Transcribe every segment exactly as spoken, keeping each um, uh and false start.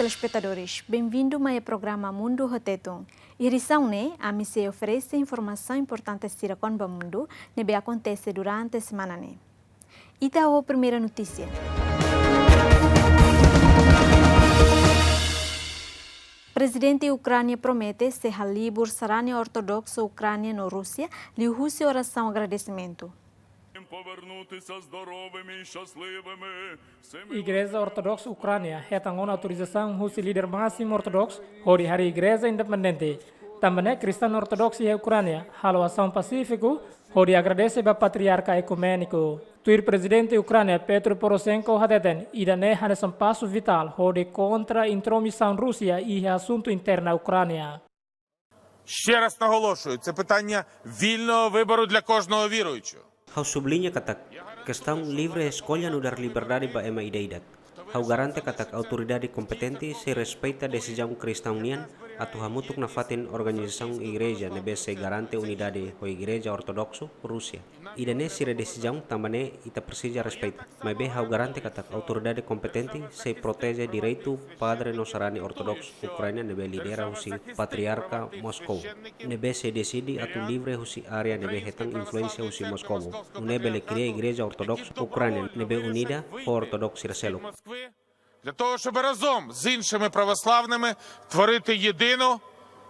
Telespetadores, benvindu mai iha programa Mundu ho Tetun. Iha edisaun ne'e, ami sei oferese informasaun importante sira kona-ba mundu ne'ebé akontese durante semana ne'e. Ita ho primeira notísia. Prezidente Ukránia promete sei halibur sarani ortodoksu Ukránia no Rúsia liuhusi orasaun agradesimentu. Igreja Ortodoksu Ukránia hetan ona autorizasaun husi líder másimu ortodoksu hodi harii igreja independente. Tanba ne'e, kristaun ortodoksu iha Ukránia halo asaun pasífiku hodi agradese ba Patriarka Ekuméniku. Tuir Prezidente Ukránia Petro Poroshenko hateten, ida-ne'e hanesan pasu vitál hodi kontra intromisaun Rúsia iha asuntu interna Ukránia. Ще раз наголошую, це питання вільного вибору для кожного віруючого. Ha'u subliña katak kestaun livre eskolla nu'udar liberdade ba ema ida-idak. Ha'u garante katak autoridade kompetente sei respeita desizaun kristaun nian atu hamutuk nafatin organizasaun igreja ne'ebé sei garante unidade ho Igreja Ortodoksu Rúsia. Ida-ne'e sira desizaun, tanba ne'e ita presiza respeita. Maibé ha'u garante katak autoridade kompetente sei proteje direitu padre no sarani ortodoksu Ukránia ne'ebé lidera husi Patriarka Moskou, ne'ebé sei deside atu livre husi área ne'ebé hetan influénsia husi Moskou. Nune'e bele kria Igreja Ortodoksu Ukránia ne'ebé unida ho ortodoksu sira seluk. Для того, щоб разом з іншими православними творити єдину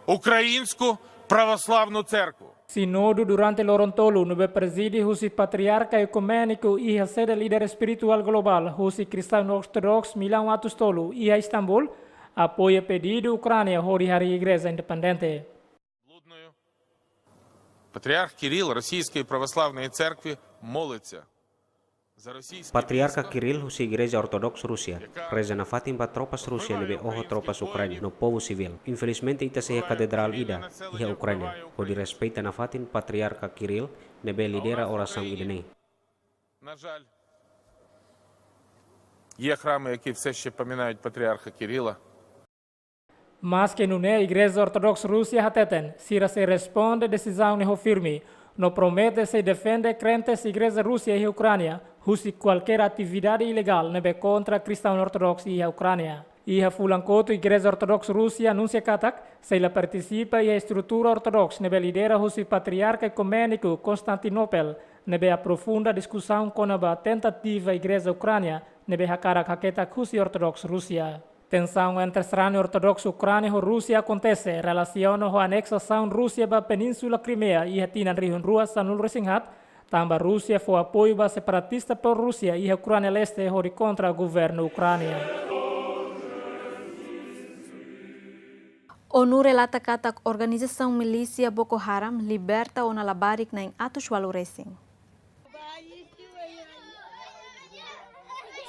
українську православну церкву. Sínodu durante loron tolu ne'ebé prezide husi Patriarka Ekuméniku iha sede líder espirituál globál husi Kristaun Ortodoksu Millaun atus tolu iha Istambul, apoia pedidu Ukránia hodi harii igreja independente. Патріарх Кирил Російської православної церкви молиться за російське Patriarka Kirill husi Igreja Ortodoksu Rúsia reza nafatin ba tropas Rúsia ne'ebé oho tropas Ukránia no povu sivíl. Infelizmente, ita sei iha katedrál ida iha Ukránia hodi respeita nafatin Patriarka Kirill ne'ebé lidera orasaun ida-ne'e. На жаль, є храми, які все ще пам'ятають патріарха Кирила. Maske nune'e, Igreja Ortodoksu Rúsia hateten, sira sei responde desizaun ne'e ho firme, no promete sei defende krentes Igreja Rúsia iha Ukránia husi kualkér atividade ilegál ne'ebé kontra Kristaun Ortodoksu iha Ukránia. Iha fulan kotuk, Igreja Ortodoksu Rúsia anunsia katak sei la partisipa iha estrutura ortodoksu ne'ebé lidera husi Patriarka Ekuméniku Konstantinopel ne'ebé aprofunda diskusaun kona-ba tentativa Igreja Ukránia ne'ebé hakarak haketak husi Ortodoksu Rúsia. Tensaun entre sarani ortodoksu Ukránia ho Rúsia akontese relasiona ho aneksasaun Rúsia ba Península Krimea iha tinan rihun rua sanulu-resin-haat, tanba Rúsia fó apoiu ba separatista pro-Rúsia iha Ukránia Leste hodi kontra governu Ukránia. ONU relata katak organizasaun milísia Boko Haram liberta ona labarik na'in atus ualu resin.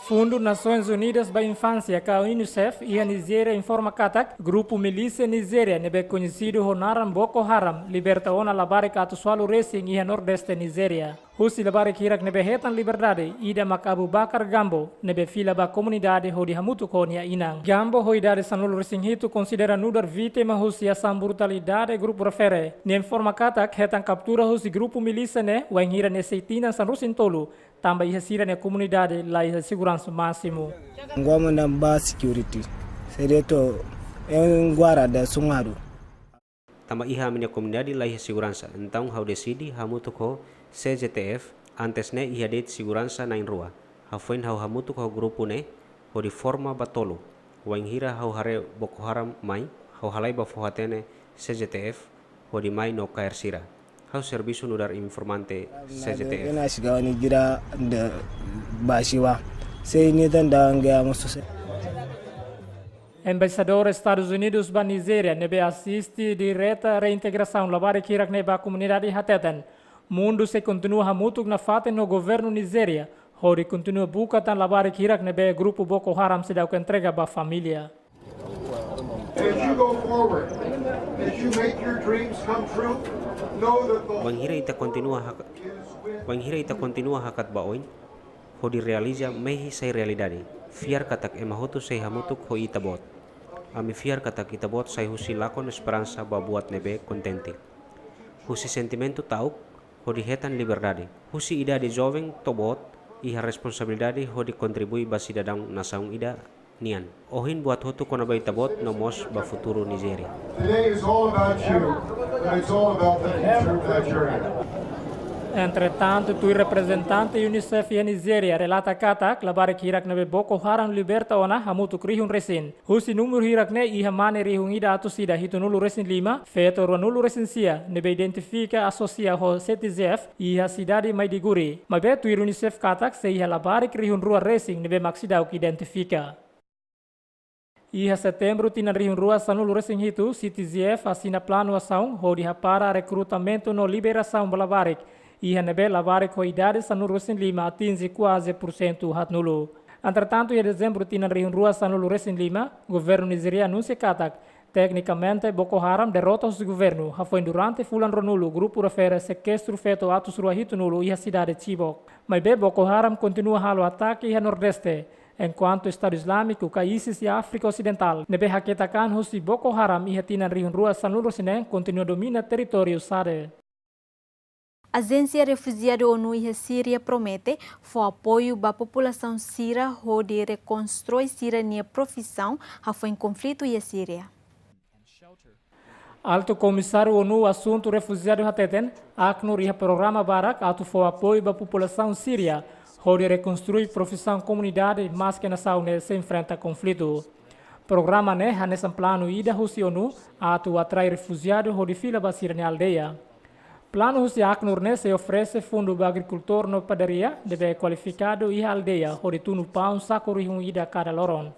Fundu Nasoins Unidas ba Infánsia ka UNICEF iha Nizéria informa katak grupu milísia Nizéria ne'ebé koñesidu ho naran Boko Haram liberta ona labarik atus ualu resin iha nordeste Nizéria. Husi labarik hirak ne'ebé hetan liberdade, ida mak Abubakar Gambo, ne'ebé fila ba komunidade hodi hamutuk ho nia inan. Gambo ho idade sanulu-resin-hitu konsidera nu'udar vítima husi asaun brutalidade grupu refere. Nia informa katak hetan kaptura husi grupu milísia ne'e wainhira nia sei tinan sanulu-resin-tolu, tanba iha sira-nia komunidade la iha seguransa másimu. Ngua manda ba security. Sedeto en guarda sungadu. Tanba iha ami-nia komunidade la iha seguransa, entaun ha'u deside hamutuk ho C J T F, antes ne'e iha de'it seguransa na'in-rua. Hafoin ha'u hamutuk ho grupu ne'e hodi forma ba tolu. Wainhira ha'u haree Boko Haram mai, ha'u halai ba foho-hatene C J T F hodi mai no kaer sira. Ha'u servisu nu'udar informante C J T F. Ena siga wani gira de basiwa. Sei ni tan da nge amusu se. Embaixadór Estadus Unidus ba Nizéria ne'ebé asiste direta reintegrasaun labarik hirak ne'e ba komunidade hateten, mundu sei kontinua hamutuk nafatin ho governu Nizéria hodi kontinua buka tan labarik hirak ne'ebé grupu Boko Haram seidauk entrega ba família. As you go forward, as you make your dreams come true, know that the Wainhira ita kontinua hakat, wainhira ita kontinua hakat ba oin, hodi realiza mehi sai realidade. Fiar katak ema hotu sei hamutuk ho ita-boot. Ami fiar katak ita-boot sai husi lakon esperansa ba buat ne'ebé kontente. Husi sentimentu ta'uk hodi hetan liberdade. Husi idade joven to'o boot iha responsabilidade hodi kontribui ba sidadaun nasaun ida nian. Ohin buat hotu kona-ba ita-boot no mós ba futuru Nizéria. Today is all about you, and it's all about the future of Nigeria. Entretantu, tuir reprezentante UNICEF iha Nizéria relata katak labarik hirak ne'ebé Boko Haram liberta ona hamutuk rihun resin. Husi númeru hirak ne'e iha mane rihun ida atus ida hitunulu resin lima, feto ruanulu resin sia ne'ebé identifika asosia ho C T Z F iha sidade Maiduguri. Maibé tuir UNICEF katak sei iha labarik rihun rua resin ne'ebé mak seidauk identifika. Iha Setembru tinan rihun rua sanulu resin hitu, C T Z F asina planu asaun hodi hapara rekrutamentu no liberasaun ba labarik iha ne'ebé labarik ho idade sanulu resin lima atinje kuaze pursentu haatnulu. Entretantu, iha Dezembru tinan rihun rua sanulu resin lima, governu Nizéria anunsia katak teknikamente Boko Haram derrota husi governu hafoin durante fulan ruanulu grupu refere sekestru feto atus rua hitunulu iha sidade Chibok. Maibé Boko Haram kontinua halo atake iha Nordeste, enkuantu Estadu Izlámiku ka ISIS iha Áfrika Osidentál ne'ebé haketak an husi Boko Haram iha tinan rihun rua sanulu resin neen kontinua domina territóriu SADC. Ajénsia Refujiadu ONU iha Síria promete fó apoiu ba populasaun sira hodi rekonstrui sira-nia profisaun hafoin konflitu iha Síria. Altu Komisáriu ONU Asuntu Refujiadu hateten, ACNUR iha programa barak atu fó apoiu ba populasaun Síria hodi rekonstrui profisaun komunidade maske nasaun ne'e sei enfrenta konflitu. Programa ne'e hanesan planu ida husi ONU atu atrai refujiadu hodi fila ba sira-nia aldeia. Planu husi ACNUR ne'e sei oferese fundu ba agrikultór no padaria ne'ebé kualifikadu iha aldeia hodi tunu paun saku rihun ida kada loron.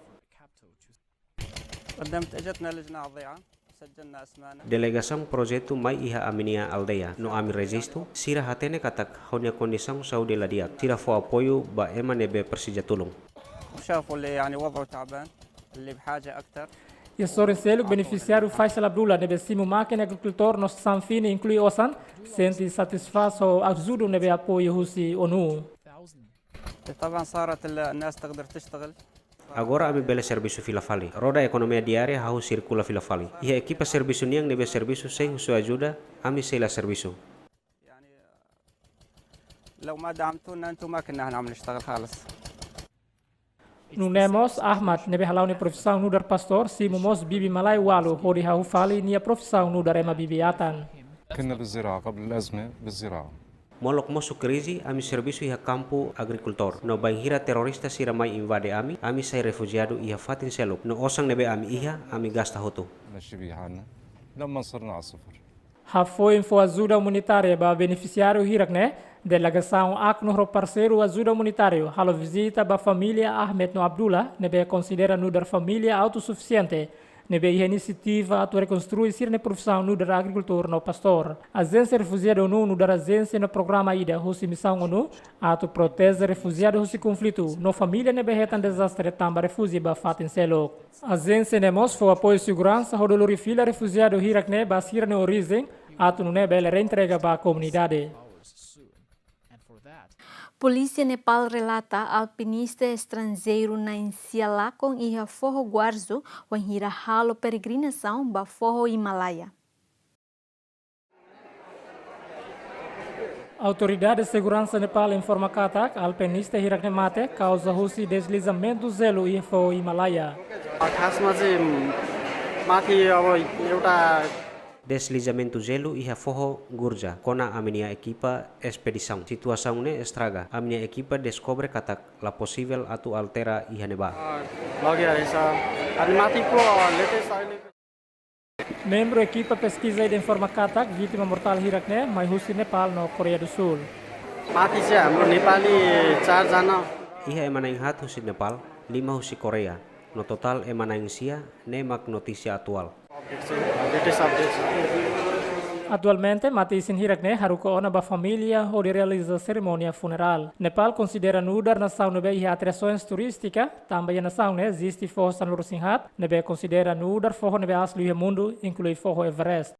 قدمت اجتنا لجنه على الضيعه، سجلنا اسمانا. Delegasaun projetu mai iha ami-nia aldeia no ami rejistu, sira hatene katak ha'u-nia kondisaun saúde la di'ak, sira fó apoiu ba ema ne'ebé presiza tulun. وشافوا اللي يعني وضعه تعبان، اللي بحاجه اكثر. Iha sorin seluk, benefisiáriu Faisal Abdullah ne'ebé simu mákina agrikultór no Samfini inklui osan, sente satisfás ho ajuda ne'ebé apoiu husi ONU. طبعا صارت الناس تقدر تشتغل. Agora ami bele servisu fila fali. Roda ekonomia diária hahú sirkula fila fali. Iha ekipa servisu nian ne'ebé servisu sein husi ajuda, ami sei la servisu. يعني لو ما دعمتونا انتم ما كنا هنعمل نشتغل خالص. Nune'e mós Ahmad ne'ebé hala'o nia profisaun nu'udar pastór simu mós bibi malae ualu hodi hahú fali nia profisaun nu'udar ema bibi atan. كنا بالزراعة قبل الأزمة بالزراعة. Molok mosu krize, ami servisu iha kampu agrikultór. No bainhira terrorista sira mai invade ami, ami sai refujiadu iha fatin seluk. No osan ne'ebé ami iha, ami gasta hotu. ماشي بيه حالنا لما صرنا على الصفر. Hafoin fó ajuda umanitária ba benefisiáriu hirak ne'e, delegasaun ACNUR ho parseiru ajuda umanitáriu halo vizita ba família Ahmed no Abdullah ne'ebé konsidera nu'udar família autosufisiente ne'ebé iha inisiativa atu rekonstrui sira-nia profisaun nu'udar agrikultór no pastór. Ajénsia Refujiadu ONU nu'udar ajénsia no programa ida husi misaun ONU atu proteje refujiadu husi konflitu no família ne'ebé hetan dezastre tanba refuji ba fatin seluk. Ajénsia ne'e mós fó apoiu seguransa hodi lori fila refujiadu hirak ne'e ba sira-nia orijen, atu nune'e bele reintegra ba komunidade. Polísia Nepal relata alpinista estranjeiru na'in sia lakon iha foho Gwarzu, wainhira halo peregrinasaun ba foho Himalaia. Autoridade Seguransa Nepal informa katak alpinista hirak ne'e mate kauza husi deslizamentu jelu iha foho Himalaia. खासमा चाहिँ माथि अब एउटा Deslizamentu jelu iha foho Gwarzu, kona ami-nia ekipa espedisaun. Situasaun ne'e estraga. Ami-nia ekipa deskobre katak la posivel atu altera iha ne'ebá. लगिरहेछ। अनि माथिको लेटेस्ट अहिले Membru ekipa peskiza ida informa katak vítima mortál hirak ne'e mai husi Nepal no Koreia do Sul. माथि चाहिँ हाम्रो नेपाली चारजना Iha ema na'in haat husi Nepal, lima husi Korea, no totál ema na'in sia, ne'e mak notísia atuál. Update चाहिँ latest update छ। Atualmente, mate-isin hirak ne'e haruka ona ba família hodi realiza serimónia funerál. Nepal konsidera nu'udar nasaun ne'ebé iha atrasoens turístika, tanba iha nasaun ne'e eziste foho sanulu-resin-haat ne'ebé konsidera nu'udar foho ne'ebé asli iha mundu, inklui foho Everest.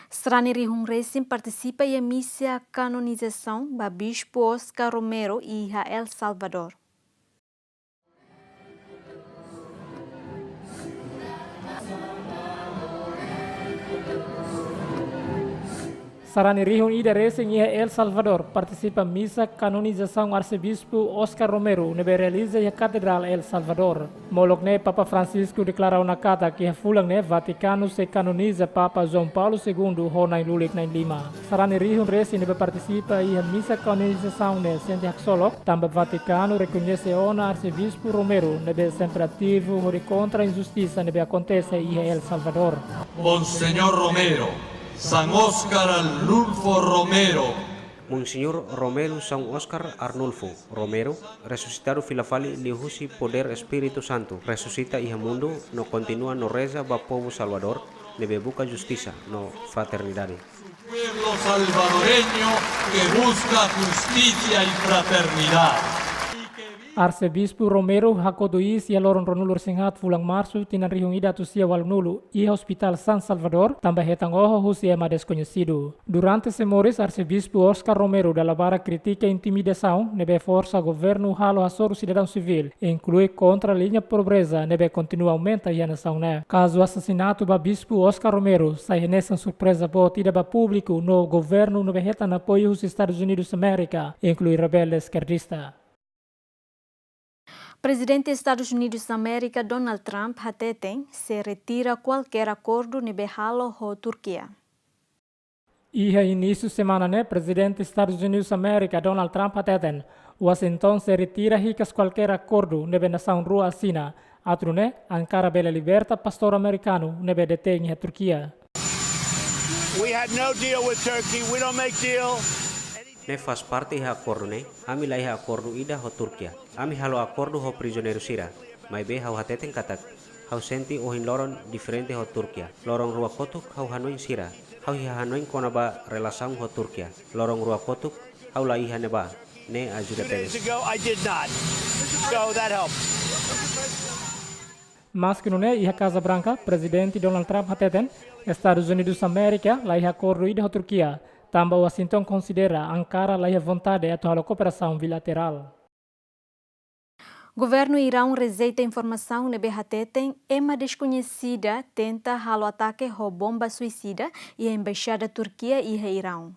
Sarani rihun resin partisipa iha misa kanonizasaun ba Bispu Oscar Romero iha El Salvador. Sarani rihun ida resin iha El Salvador, partisipa misa kanonizasaun Arsebispu Oscar Romero ne'ebé realiza iha Katedrál El Salvador. Molok ne'e Papa Francisco deklara ona katak iha fulan ne'e Vatikanu sei kanoniza Papa João Paulo Segundo ho na'in-lulik na'in-lima. Sarani rihun resin ne'ebé partisipa iha misa kanonizasaun ne'e sente haksolok, tanba Vatikanu rekoñese ona Arsebispu Romero ne'ebé sempre ativu hodi kontra injustisa ne'ebé akontese iha El Salvador. Monseñor Romero, San Oscar Arnulfo Romero. Monseñor Romero São Oscar Arnulfo Romero, resusitadu fila fali liuhusi podér Espíritu Santu, resusita iha mundu no kontinua no reza ba povu Salvador ne'ebé buka justisa no fraternidade. Pueblo salvadoreño que busca justicia y fraternidad. Arsebispu Romero hakotu iis iha loron ruanulu-resin-haat fulan Marsu tinan rihun ida atus sia ualunulu iha Hospitál San Salvador, tanba hetan oho husi ema deskoñesidu. Durante sei moris, Arsebispu Oscar Romero dala barak kritika intimidasaun ne'ebé forsa governu halo hasoru sidadaun sivíl, inklui kontra liña pobreza ne'ebé kontinua aumenta iha nasaun ne'e. Kazu asasinatu ba Bispu Oscar Romero sai hanesan surpreza boot ida ba públiku no governu ne'ebé hetan apoiu husi Estadus Unidus Amérika, inklui rebelde eskerdista. Prezidente Estadus Unidus Amérika Donald Trump hateten sei retira kualkér akordu ne'ebé halo ho Turkia. Iha inísiu semana ne'e, Prezidente Estadus Unidus Amérika Donald Trump hateten Washington sei retira hikas kualkér akordu ne'ebé nasaun rua asina. Atu nune'e, Ankara bele liberta pastór amerikanu ne'ebé detein iha Turkia. We had no deal with Turkey. We don't make deal. Ne'e faz parte iha akordu ne'e, ami la iha akordu ida ho Turkia. Ami halo akordu ho prizioneiru sira. Maibé ha'u hateten katak, ha'u sente ohin loron diferente ho Turkia. Loron rua kotuk ha'u hanoin sira. Ha'u iha hanoin kona-ba relasaun ho Turkia. Loron rua kotuk ha'u la iha ne'ebá. Ne'e ajuda tebes. Two days ago, I did not. So that helps. Maski nune'e, iha Kaza Branka, Prezidente Donald Trump hateten Estadus Unidus Amérika la iha akordu ida ho Turkia, tanba Washington konsidera Ankara la iha vontade atu halo kooperasaun bilaterál. Governu Iraun rejeita informasaun ne'ebé hateten ema deskoñesida tenta halo atake ho bomba suisida iha Embaixada Turkia iha Iraun.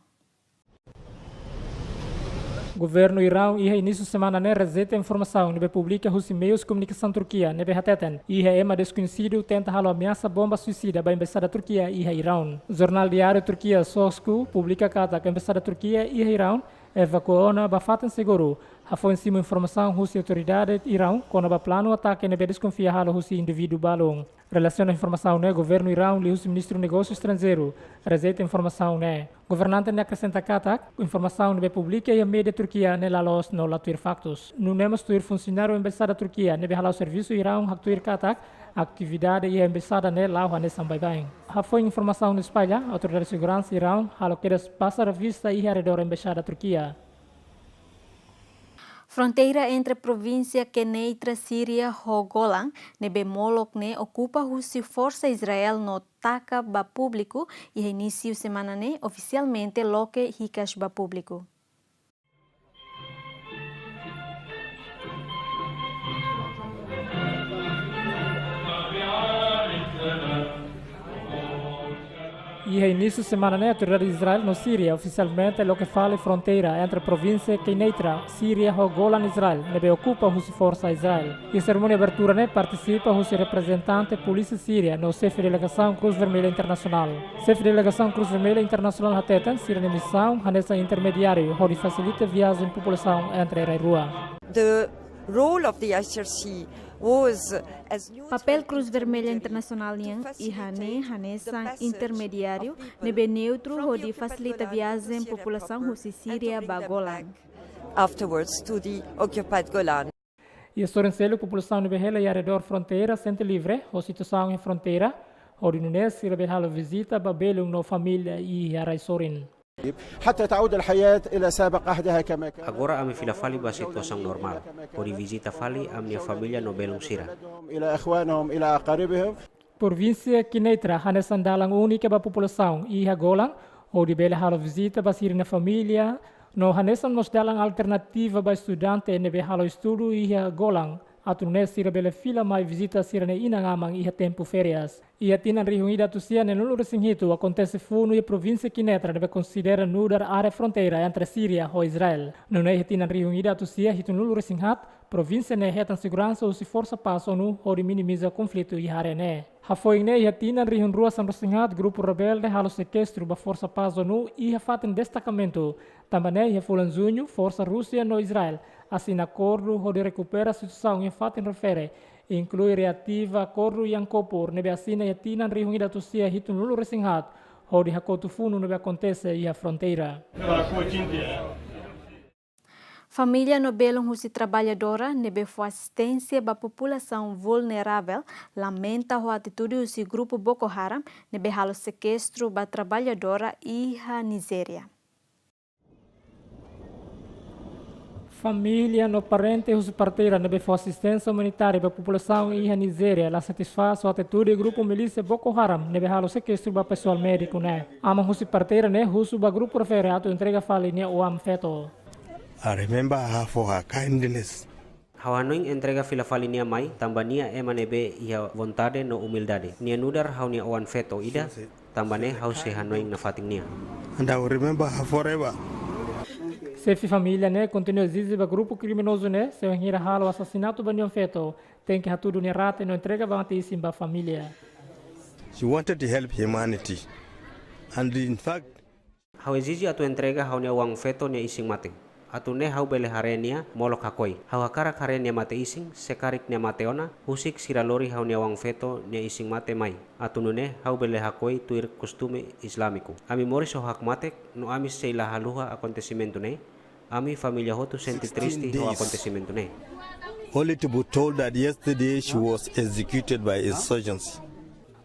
Governu Iraun iha inísiu semana ne'e rejeita informasaun ne'ebé publika husi meius komunikasaun Turkia ne'ebé hateten iha ema deskoñesidu tenta halo ameasa bomba suisida ba Embaixada Turkia iha Iraun. Jornál diáriu Turkia Sözcü publika katak Embaixada Turkia iha Iraun evakua ona ba fatin seguru, hafoin simu informasaun husi autoridade Iraun kona-ba planu atake ne'ebé deskonfia halo husi indivíduu balun. Relasiona informasaun ne'e, governu Iraun liuhusi Ministru Negósiu Estranjeiru rejeita informasaun ne'e. Governante ne'e akresenta katak informasaun ne'ebé publika iha média Turkia ne'e la loos no la tuir faktus. Nune'e mós tuir funsionáriu Embaixada Turkia ne'ebé hala'o servisu Iraun haktuir katak atividade iha embaixada ne'e la'o hanesan baibain. Hafoin informasaun ne'e espalla, autoridade seguransa Iraun halo kedas pasa revista iha arredór Embaixada Turkia. Fronteira entre provínsia Quneitra Síria ho Golan ne'ebé molok ne'e okupa husi forsa Israel no taka ba públiku iha inísiu semana ne'e ofisialmente loke hikas ba públiku. Iha inísiu semana ne'e, autoridade Israel no Síria ofisialmente loke fali fronteira entre provínsia Quneitra Síria ho Golan Israel ne'ebé okupa husi forsa Israel. Iha serimónia abertura ne'e partisipa husi reprezentante polísia Síria no xefe delegasaun Cruz Vermelha Internasionál. Xefe delegasaun Cruz Vermelha Internasionál hateten sira-nia misaun hanesan intermediáriu hodi fasilita viajen populasaun entre rai rua. The role of the I C R C was as neutral. Papél Cruz Vermelha Internasionál nian iha ne'e hanesan intermediáriu ne'ebé neutru hodi fasilita viajen populasaun husi Síria ba Golan. Afterwards to the occupied Golan. Iha sorin seluk, populasaun ne'ebé hela iha arredór fronteira sente livre ho situasaun iha fronteira, hodi nune'e sira bele halo vizita ba belun no família iha rai sorin. حتى تعود الحياة إلى سابق عهدها كما كان. Agora ami fila fali ba situasaun normál, hodi vizita fali ami-nia família no belun sira. إلى إخوانهم، إلى أقاربهم. Provínsia Quneitra hanesan dalan úniku ba populasaun iha Golan, hodi bele halo vizita ba sira-nia família, no hanesan mós dalan alternativa ba estudante ne'ebé halo estudu iha Golan, atu nune'e sira bele fila mai vizita sira-nia inan-aman iha tempu férias. Iha tinan rihun ida atus sia neenulu resin hitu akontese funu iha provínsia Quneitra ne'ebé konsidera nu'udar área fronteira entre Síria ho Israel. Nune'e iha tinan rihun ida atus sia hitunulu resin haat, provínsia ne'e hetan seguransa husi forsa pás ONU hodi minimiza konflitu iha área ne'e. Hafoin ne'e iha tinan rihun rua sanulu resin haat grupu rebelde halo sekestru ba forsa pás ONU iha fatin destakamentu. Tanba ne'e iha fulan Juñu, forsa Rúsia no Israel asina akordu hodi rekupera situasaun iha fatin refere, inklui reativa akordu Yom Kippur ne'ebé asina iha tinan rihun ida atus sia hitunulu resin haat, hodi hakotu funu ne'ebé akontese iha fronteira. Família no belun husi traballadora ne'ebé fó asisténsia ba populasaun vulneravel lamenta ho atitude husi grupu Boko Haram ne'ebé halo sekestru ba traballadora iha Nizéria. Família no parente husi parteira ne'ebé fó asisténsia umanitária ba populasaun iha Nizéria la satisfás ho atitude grupu milísia Boko Haram ne'ebé halo sekestru ba pesoál médiku ne'e. Aman husi parteira ne'e husu ba grupu refere atu entrega fali nia oan feto. I remember her for her kindness. Ha'u hanoin entrega fila fali nia mai, tanba nia ema ne'ebé iha vontade no umildade. Nia nu'udar ha'u-nia oan feto ida, tanba ne'e ha'u sei hanoin nafatin nia. And I will remember her forever. Xefe família ne'e kontinua ezije ba grupu kriminozu ne'e, se wainhira halo asasinatu ba nia oan feto, tenke hatudu nia rate no entrega ba mate-isin ba família. She wanted to help humanity. And in fact, ha'u ezije atu entrega ha'u-nia oan feto nia isin-mate. Atu nune'e ha'u bele haree nia molok hakoi. Ha'u hakarak haree nia mate-isin, se karik nia mate ona, husik sira lori ha'u-nia oan feto nia isin-mate mai. Atu nune'e ha'u bele hakoi tuir kostume islámiku. Ami moris ho hakmatek, no ami sei la haluha akontesimentu ne'e. Ami família hotu sente triste ho akontesimentu ne'e. Only to be told that yesterday she was executed by insurgents.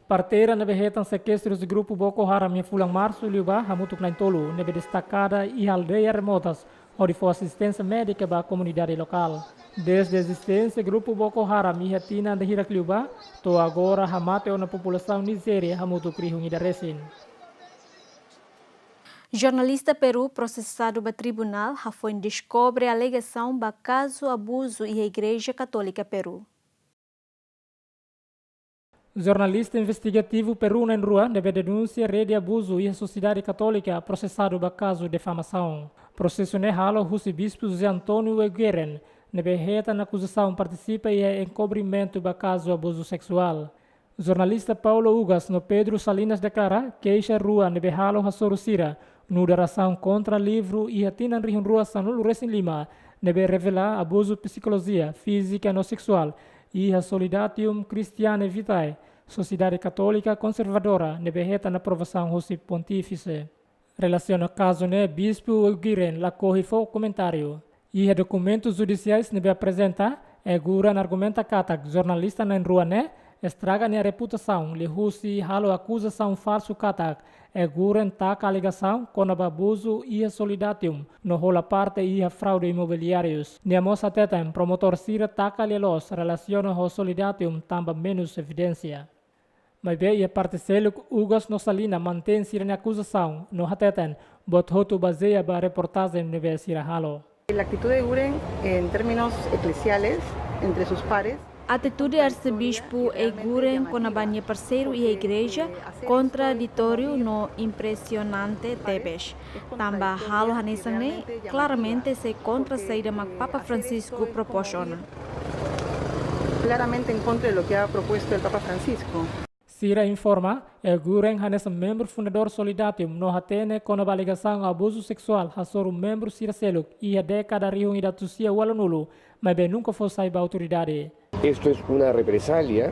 Parteira ne'ebé hetan sekestru husi grupu Boko Haram iha fulan Marsu liubá hamutuk na'in-tolu ne'ebé destakada iha aldeia remotas hodi fó asisténsia médika ba komunidade lokál. Dezde ezisténsia grupu Boko Haram iha tinan ida hirak liubá, to'o agora hamate ona populasaun Nizéria hamutuk rihun ida resin. Jornalista Peru prosesadu ba tribunál hafoin deskobre alegasaun ba kazu abuzu iha Igreja Katólika Peru. Jornalista investigativu Peru na'in-rua ne'ebé denunsia rede abuzu iha Sosiedade Katólika prosesadu ba kazu difamasaun. Prosesu ne'e halo husi Bispu José António Eyguiren ne'ebé hetan akuzasaun partisipa iha enkobrimentu ba kazu abuzu seksuál. Jornalista Paulo Ugas no Pedro Salinas deklara keixa rua ne'ebé halo hasoru sira nu'udar asaun kontra livru iha tinan rihun rua sanulu resin lima ne'ebé revela abuzu psikolojia, fízika no seksuál iha Solidatium Christianae Vitae, Sosiedade Katólika Konservadora ne'ebé hetan aprovasaun husi Pontífise. Relasiona kazu ne'e, Bispu Eyguiren lakohi fó komentáriu. Iha dokumentus judisiais ne'ebé aprezenta, Eyguiren argumenta katak jornalista na'in-rua ne'e estraga nia reputasaun liuhusi halo akuzasaun falsu katak Eyguiren taka alegasaun kona-ba abuzu iha Solidatium no hola parte iha fraude imobiliárius. Nia mós hateten promotór sira taka lia-loos relasiona ho Solidatium tanba menus evidénsia. Maibé iha parte seluk, Ugas no Salinas mantein sira-nia akuzasaun no hateten buat hotu bazeia ba reportajen ne'ebé sira halo. La actitud de Eyguiren en términos eclesiales entre sus pares. Atitude Arsebispu Eyguiren kona-ba nia parseiru iha igreja kontraditóriu no impresionante tebes. Tanba halo hanesan ne'e, klaramente sai kontra saida mak Papa Francisco proporsiona. Claramente en contra de lo que ha propuesto el Papa Francisco. Sira informa, Eyguiren hanesan membru fundadór Solidatium no hatene kona-ba alegasaun abuzu seksuál hasoru membru sira seluk iha dékada rihun ida atus sia ualunulu, maibé nunka fó sai ba autoridade. Esto es una represalia,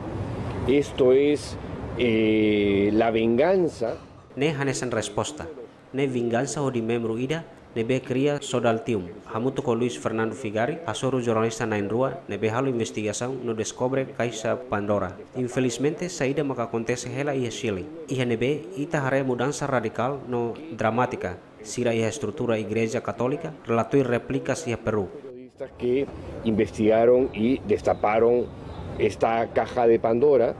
esto es, eh, la venganza. Ne'e hanesan resposta. Ne'e vingansa hodi membru ida ne'ebé kria Sodaltium, hamutuk ho Luis Fernando Figari, hasoru jornalista na'in-rua ne'ebé halo investigasaun no deskobre kaixa Pandora. Infelizmente, saida maka akontese hela iha Chile, iha ne'ebé ita haree mudansa radikál no dramátika sira iha estrutura Igreja Katólika, relata tuir réplikas iha Peru. Periodistas que investigaron y destaparon esta caja de Pandora.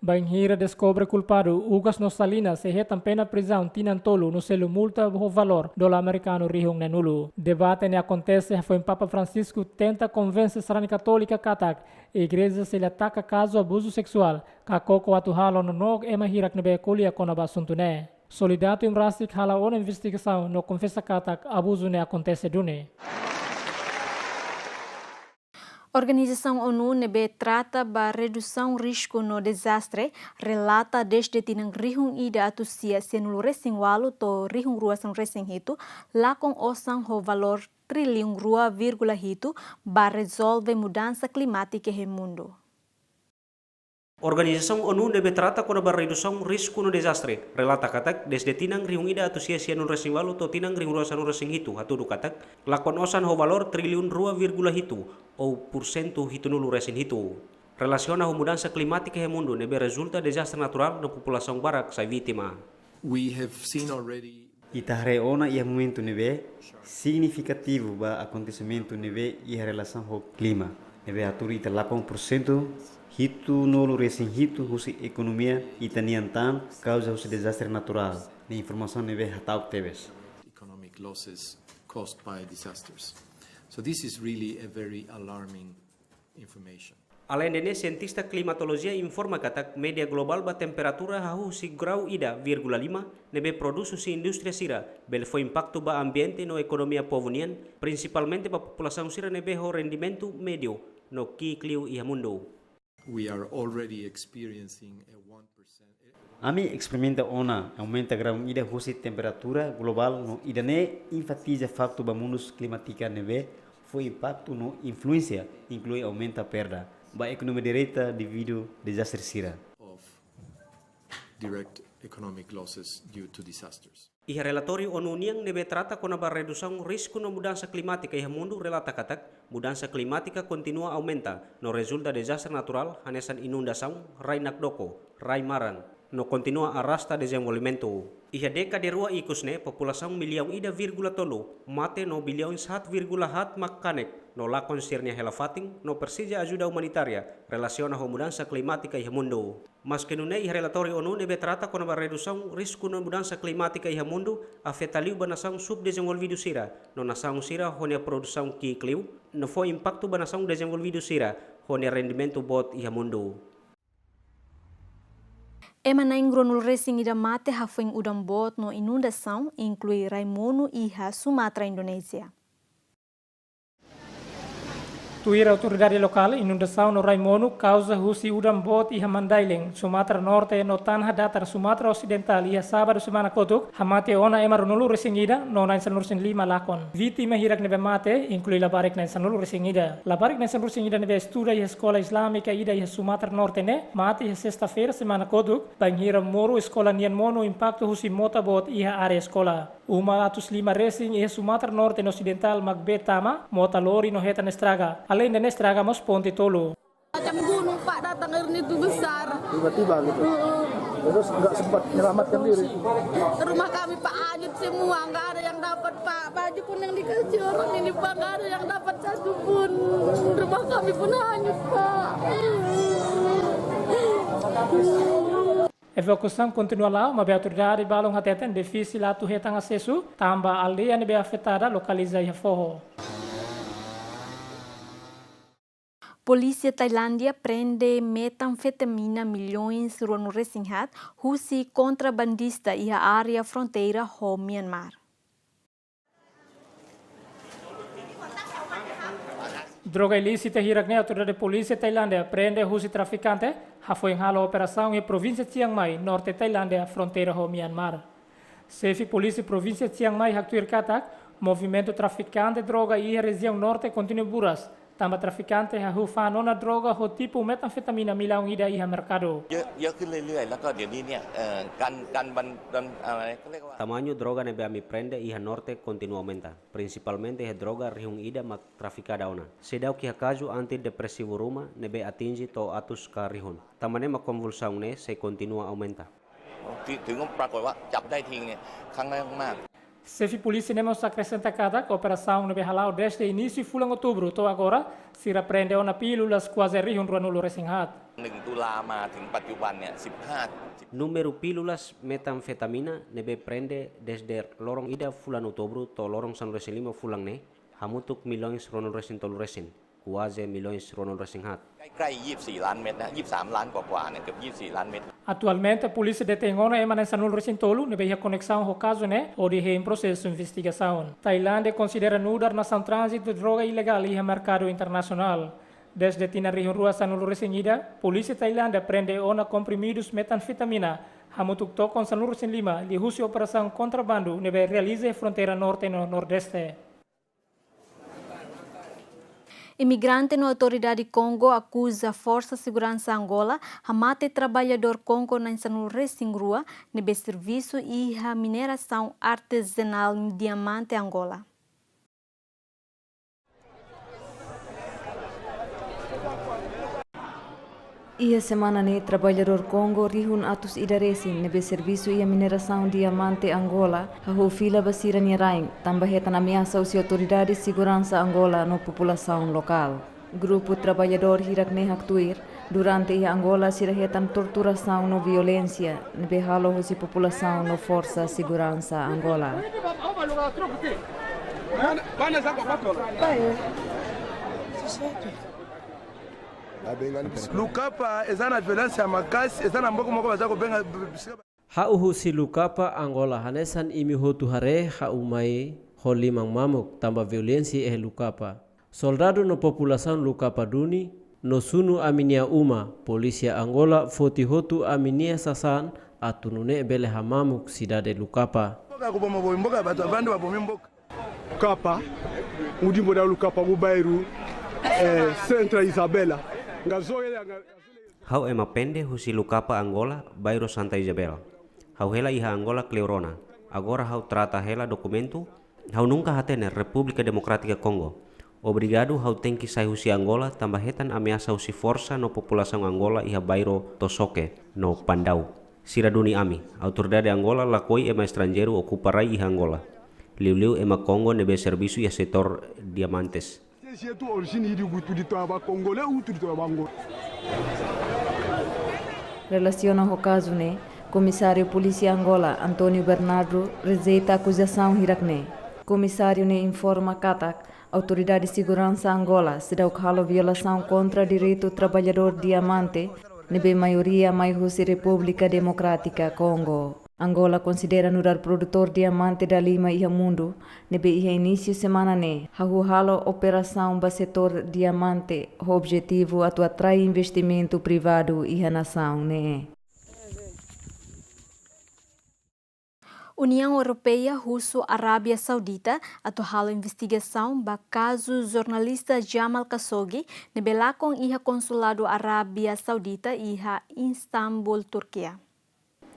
Bainhira deskobre kulpadu, Ugas no Salinas sei hetan pena prizaun tinan tolu no selu multa ho valór dolar amerikanu rihun neenulu. Debate ne'e akontese hafoin Papa Francisco tenta konvense sarani katólika katak igreja sei la taka kazu abuzu seksuál, ka koko atu halo nonook ema hirak ne'ebé ko'alia kona-ba asuntu ne'e. Solidatum rasik hala'o ona investigasaun no konfesa katak abuzu ne'e akontese duni. Organizasaun ONU ne'ebé trata ba redusaun risku no dezastre relata dezde tinan rihun ida atus sia sianulu resin ualu to'o rihun rua sanulu resin hitu, lakon osan ho valór triliun rua vírgula hitu ba rezolve mudansa klimátika iha mundu. Organizasaun ONU ne'ebé trata kona-ba redusaun risku no dezastre relata katak dezde tinan rihun ida atus sia sianulu resin ualu to'o tinan rihun rua sanulu resin hitu hatudu katak lakon osan ho valór triliun rua vírgula hitu, ou pursentu hitunulu resin hitu, relasiona ho mudansa klimátika iha mundu ne'ebé rezulta dezastre naturál no populasaun barak sai vítima. We have seen already Ita haree ona iha momentu ne'ebé signifikativu ba akontesimentu ne'ebé iha relasaun ho klima, ne'ebé hatudu ita lakon pursentu hitunulu resin hitu husi ekonomia ita-nian tan kauza husi dezastre naturál, ne'e informasaun ne'ebé hata'uk tebes. Economic losses caused by disasters. So this is really a very alarming information. Aleinde ne'e, sientista klimatolojia informa katak média globál ba temperatura hahú husi grau ida vírgula lima ne'ebé prodús husi indústria sira bele fó impaktu ba ambiente no ekonomia povu nian, prinsipalmente ba populasaun sira ne'ebé ho rendimentu médiu no ki'ik liu iha mundu. We are already experiencing a one percent. Ami esperimenta ona aumenta grau ida husi temperatura globál no ida-ne'e enfatiza faktu ba mudus klimátika ne'ebé fó impaktu no influénsia, inklui aumenta perda ba ekonomia direta devidu dezastre sira. Of direct economic losses due to disasters. Iha relatóriu ONU nian ne'ebé trata kona-ba redusaun risku no mudansa klimátika iha mundu relata katak mudansa klimátika kontinua aumenta no rezulta dezastre naturál hanesan inundasaun, rai nakdoko, rai maran, no kontinua arrasta dezenvolvimentu. Iha dékada rua ikus ne'e populasaun millaun ida vírgula tolu mate no billaun haat vírgula haat mak kanek no lakon sira-nia hela-fatin no presiza ajuda umanitária relasiona ho mudansa klimátika iha mundu. Maske nune'e, iha relatóriu ONU ne'ebé trata kona-ba redusaun risku no mudansa klimátika iha mundu afeta liu ba nasaun subdezenvolvidu sira no nasaun sira ho nia produsaun ki'ik liu, no fó impaktu ba nasaun dezenvolvidu sira ho nia rendimentu boot iha mundu. Ema na'in ruanulu resin ida mate hafoin udan boot no inundasaun, inklui rai monu iha Sumatra, Indonézia. Tuir autoridade lokál, inundasaun no rai monu kauza husi udan boot iha Mandailing, Sumatra Norte no Tanah Datar, Sumatra Osidentál iha sábadu semana kotuk, hamate ona ema ruanulu resin ida no na'in sanulu resin lima lakon. Vítima hirak ne'ebé mate inklui labarik na'in sanulu resin ida. Labarik na'in sanulu resin ida ne'ebé estuda iha eskola Islámika ida iha Sumatra Norte ne'e mate iha sesta-feira semana kotuk, bainhira moru eskola nian monu impaktu husi mota boot iha área eskola. Uma atus lima resin iha Sumatra Norte no Osidentál mak bee tama, mota lori no hetan estraga. Aleinde ne'e estraga mós ponte tolu. Macam gunung, Pak, datang airnya itu besar. Tiba-tiba gitu. Heeh. Terus nggak sempat menyelamatkan diri. Rumah kami, Pak, hanyut semua, nggak ada yang dapat, Pak. Baju pun yang dikasih orang ini, Pak, nggak ada yang dapat satu pun. Rumah kami pun hanyut, Pak. Evakuasaun kontinua la'o, maibé autoridade balun hateten difisil atu hetan asesu, tanba aldeia ne'ebé afetada lokaliza iha foho. Polísia Tailándia prende metanfetamina millaun ruanulu resin haat husi kontrabandista iha área fronteira ho Myanmar. Droga ilísita hirak ne'e autoridade polísia Tailándia prende husi trafikante, hafoin halo operasaun iha provínsia Chiang Mai, norte Tailándia, fronteira ho Myanmar. Xefe polísia provínsia Chiang Mai haktuir katak, movimentu trafikante droga iha rejiaun norte kontinua buras, tanba trafikante hahú fa'an ona droga ho tipu metanfetamina millaun ida iha merkadu.เยอะ เยอะขึ้นเรื่อยๆ แล้วก็เดี๋ยวนี้เนี่ย เอ่อ การ การบัน บัน อะไร เขาเรียกว่า Tamanho droga ne'ebé ami prende iha norte kontinua aumenta, prinsipalmente iha droga rihun ida mak trafikada ona. Seidauk iha kazu antidepresivu ruma ne'ebé atinje to'o atus ka rihun. Tanba ne'e mak konvulsaun ne'e sei kontinua aumenta. ที่ ถึงปรากฏว่าจับได้ทีเนี่ย ครั้งแรกมาก Xefe polísia ne'e mós akresenta katak operasaun ne'ebé hala'o dezde inísiu fulan Outubru to'o agora, sira prende ona pílulas kuaze rihun ruanulu resin haat. หนึ่งตุลามาถึงปัจจุบันเนี่ย สิบห้า Númeru pílulas metanfetamina ne'ebé prende dezde loron ida fulan Outubru to'o loron sanulu-resin-lima fulan ne'e, hamutuk milhões ruanulu-resin-tolu resin, kuaze milhões ruanulu-resin-haat. ใกล้ๆ ยี่สิบสี่ล้านเม็ดนะ ยี่สิบสามล้านกว่าๆ เนี่ย เกือบยี่สิบสี่ล้านเม็ด Atualmente, polísia detein ona ema na'in sanulu-resin-tolu ne'ebé iha koneksaun ho kazu ne'e, hodi hein prosesu investigasaun. Tailándia konsidera nu'udar nasaun tránzitu droga ilegál iha merkadu internasionál. Dezde tinan rihun rua sanulu-resin-ida, polísia Tailándia prende ona komprimidus metanfetamina hamutuk tokon sanulu-resin-lima liuhusi operasaun kontrabandu ne'ebé realiza iha fronteira norte no nordeste. Imigrante no autoridade Kongo akuza Forsa Seguransa Angola hamate traballadór Kongo na'in sanulu-resin-rua ne'ebé servisu iha minerasaun artezanál diamante Angola. Iha semana ne'e, traballadór Kongo rihun atus ida resin ne'ebé servisu iha minerasaun diamante Angola hahú fila ba sira-nia rain, tanba hetan ameasa husi autoridade seguransa Angola no populasaun lokál. Grupu traballadór hirak ne'e haktuir, durante iha Angola sira hetan torturasaun no violénsia ne'ebé halo husi populasaun no Forsa Seguransa Angola. Lukapa ezana violénsia makasi, ezana mboko mboko bazako benga. Ha'u husi Lukapa Angola, hanesan imi hotu haree ha'u mai ho liman mamuk tanba violénsia iha Lukapa. Soldadu no populasaun Lukapa duni no sunu ami-nia uma, polísia Angola foti hotu ami-nia sasán atu nune'e bele hamamuk sidade Lukapa. Mboka kuboma bomi mboka, batu abandu babomi mboka. Lukapa, ngudi mbo da Lukapa ku bairru, eh, Santa Isabela. Nga zoe nga. Ha'u ema pende husi Lukapa Angola, bairru Santa Isabela. Ha'u hela iha Angola kleur ona. Agora ha'u trata hela dokumentu, ha'u nunka hatene Repúblika Demokrátika Kongo. Obrigadu, ha'u tenke sai husi Angola, tanba hetan ameasa husi forsa no populasaun Angola iha bairru Tosoke no Pandau. Sira duni ami, autoridade Angola lakohi ema estranjeiru okupa rai iha Angola. Liuliu ema Kongo ne'ebé servisu iha setór diamantes. Relasiona ho kazu ne'e, Komisáriu Polísia Angola, António Bernardo, rejeita akuzasaun hirak ne'e. Komisáriu ne'e informa katak, autoridade seguransa Angola seidauk halo violasaun kontra direitu traballadór diamante, ne'ebé maioria mai husi Repúblika Demokrátika Kongo. Angola konsidera nu'udar produtór diamante dalima iha mundu, ne'ebé iha inísiu semana ne'e hahú halo operasaun ba setór diamante ho objetivu atu atrai investimentu privadu iha nasaun ne'e. Uniaun Europeia husu Arábia Saudita atu halo investigasaun ba kazu jornalista Jamal Khashoggi ne'ebé lakon iha konsuladu Arábia Saudita iha Istambul, Turkia.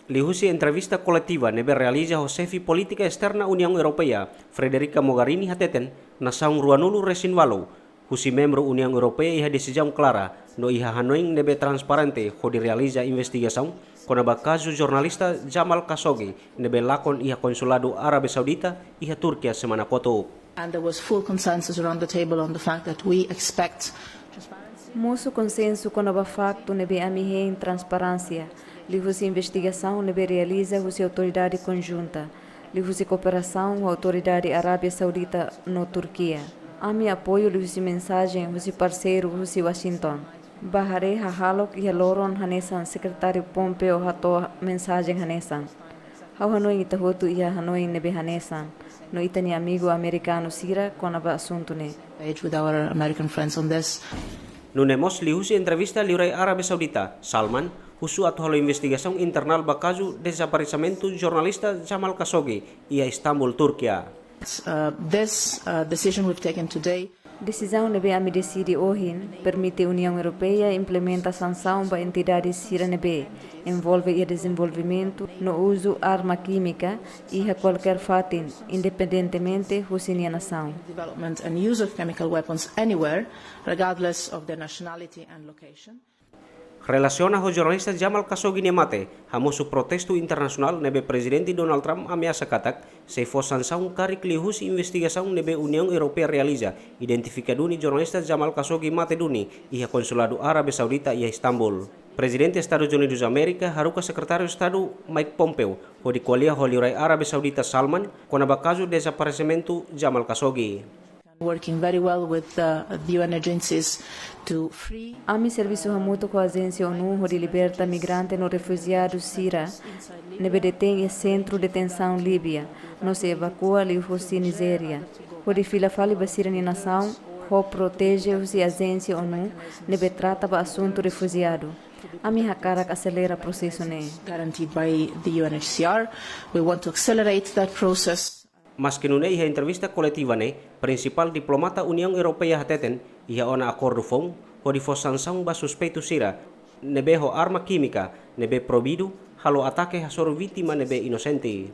Liuhusi entrevista koletiva ne'ebé realiza ho xefe polítika esterna Uniaun Europeia, Federica Mogherini hateten, nasaun ruanulu-resin-ualu husi membru Uniaun Europeia iha desizaun klara no iha hanoin ne'ebé transparente hodi realiza investigasaun kona-ba kazu jornalista Jamal Khashoggi ne'ebé lakon iha konsuladu Arábia Saudita iha Turkia semana kotuk. And there was full consensus around the table on the fact that we expect transparency. Mosu konsensu kona-ba faktu ne'ebé ami hein transparénsia, liuhusi investigasaun ne'ebé realiza husi autoridade konjunta, liuhusi kooperasaun ho autoridade Arábia Saudita no Turkia. Ami apoiu liuhusi mensajen husi parseiru husi Washington. Bá haree hahalok iha loron hanesan Sekretáriu Pompeo hato'o mensajen hanesan. Ha'u hanoin ita hotu iha hanoin ne'ebé hanesan no ita-nia amigu amerikanu sira kona-ba asuntu ne'e. Engage with our American friends on this. Nune'e mós liuhusi entrevista liurai Arábia Saudita, Salman, husu atu halo investigasaun internál ba kazu dezaparesementu jornalista Jamal Khashoggi iha Istambul, Turkia. Uh, this, uh, decision we've taken today. Desizaun ne'ebé ami deside ohin permite Uniaun Europeia implementa sansaun ba entidade sira ne'ebé envolve iha dezenvolvimentu no uzu arma kímika iha kualkér fatin, independentemente husi nia nasaun. Development and use of chemical weapons anywhere, regardless of their nationality and location. Relasiona ho jornalista Jamal Khashoggi nia mate, hamosu protestu internasionál ne'ebé Prezidente Donald Trump ameasa katak sei fó sansaun karik liuhusi investigasaun ne'ebé Uniaun Europeia realiza, identifika duni jornalista Jamal Khashoggi mate duni iha konsuladu Arábia Saudita iha Istambul. Prezidente Estadus Unidus Amérika haruka Sekretáriu Estadu Mike Pompeo hodi ko'alia ho liurai Arábia Saudita Salman kona-ba kazu dezaparesimentu Jamal Khashoggi. Working very well with, uh, the U N agencies to free. Ami servisu hamutuk ho ajénsia ONU hodi liberta migrante no refujiadu sira ne'ebé detein iha sentru detensaun Líbia, no sei evakua liuhusi Nijéria, hodi fila fali ba sira-nia nasaun, ho proteje husi ajénsia ONU ne'ebé trata ba asuntu refujiadu. Ami hakarak aselera prosesu ne'e. Guaranteed by the U N H C R. We want to accelerate that process. Maske nune'e, iha entrevista koletiva ne'e, prinsipál diplomata Uniaun Europeia hateten, iha ona akordu foun hodi fó sansaun ba suspeitu sira ne'ebé ho arma kímika ne'ebé proibidu halo atake hasoru vítima ne'ebé inosente.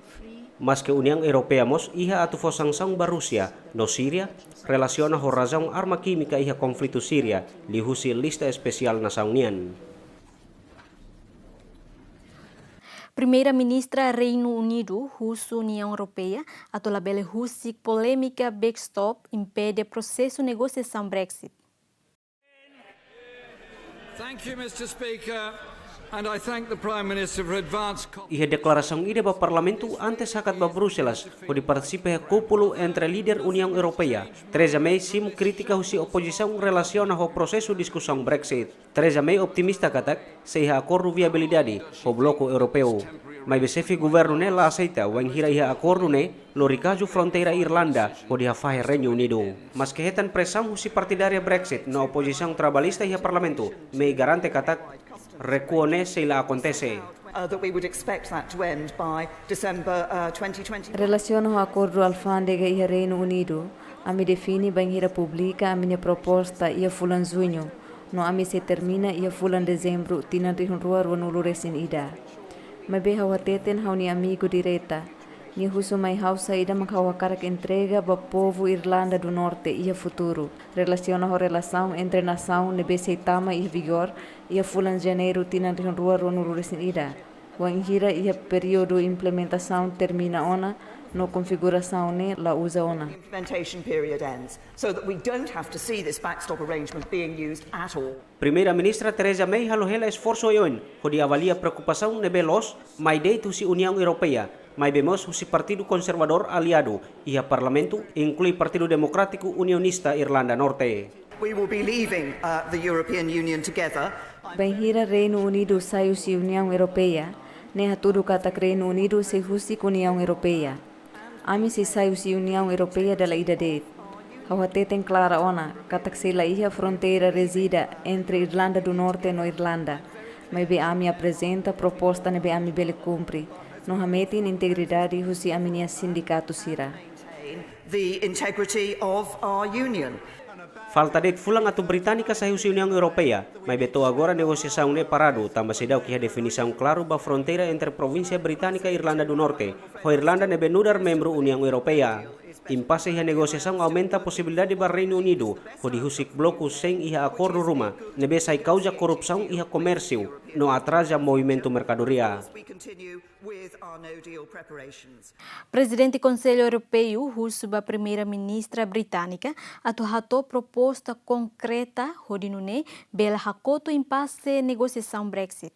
Maske Uniaun Europeia mós iha atu fó sansaun ba Rúsia no Síria, relasiona ho razaun arma kímika iha konflitu Síria, liuhusi lista espesiál nasaun nian. Primeira-Ministra Reinu Unidu husu Uniaun Europeia atu labele husik polémika backstop impede prosesu negosiasaun Brexit. Thank you, Mister Speaker, and I thank the Prime Minister for advance co- Iha deklarasaun ida ba Parlamentu antes hakat ba Bruxelas, hodi partisipa iha kúpula entre líder Uniaun Europeia, Theresa May simu krítika husi opozisaun relasiona ho prosesu diskusaun Brexit. Theresa May optimista katak sei iha akordu viabilidade ho bloku Europeu. Maibé xefe governu ne'e la aseita wainhira iha akordu ne'e lori kazu fronteira Irlanda hodi hafahe Reinu Unidu. Maske hetan presaun husi partidária Brexit no opozisaun trabalista iha Parlamentu, May garante katak rekuo ne'e sei la akontese. Uh, that we would expect that to end by December, uh, twenty twenty. Relasiona ho akordu alfándega iha Reinu Unidu, ami define bainhira publika ami-nia proposta iha fulan Juñu, no ami sei termina iha fulan Dezembru tinan rihun rua ruanulu resin ida. Maibé ha'u hateten ha'u-nia amigu direta, nia husu mai ha'u saida mak ha'u hakarak entrega ba povu Irlanda do Norte iha futuru, relasiona ho relasaun entre nasaun ne'ebé sei tama iha vigór iha fulan Janeiru tinan rihun rua ruanulu resin ida, wainhira iha períodu implementasaun termina ona no konfigurasaun ne'e la uza ona. Implementation period ends, so that we don't have to see this backstop arrangement being used at all. Primeira-Ministra Theresa May halo hela esforsu oioin hodi avalia preokupasaun ne'ebé loos mai de'it husi Uniaun Europeia, maibé mós husi Partidu Konservadór aliadu iha Parlamentu, inklui Partidu Demokrátiku Unionista Irlanda Norte. We will be leaving, uh, the European Union together. Bainhira Reinu Unidu sai husi Uniaun Europeia, ne'e hatudu katak Reinu Unidu sei husik Uniaun Europeia. Ami sei sai husi Uniaun Europeia dala ida de'it. Ha'u hateten klara ona katak sei la iha fronteira ríjida entre Irlanda do Norte no Irlanda. Maibé ami aprezenta proposta ne'ebé ami bele kumpre, no hametin integridade husi ami-nia sindikatu sira. The integrity of our union. Falta de'it fulan atu Británika sai husi Uniaun Europeia, maibé to'o agora negosiasaun ne'e paradu, tanba seidauk iha definisaun klaru ba fronteira entre provínsia Británika Irlanda do Norte ho Irlanda ne'ebé nu'udar membru Uniaun Europeia. Impase iha negosiasaun aumenta posibilidade ba Reinu Unidu hodi husik bloku Schengen iha akordu ruma, ne'ebé sai kauza korrupsaun iha komérsiu no atraza movimentu merkadoria. We continue with our no deal preparations. Prezidente Konsellu Europeu husu ba Primeira-Ministra Británika atu hato'o proposta konkreta hodi nune'e bele hakotu impase negosiasaun Brexit.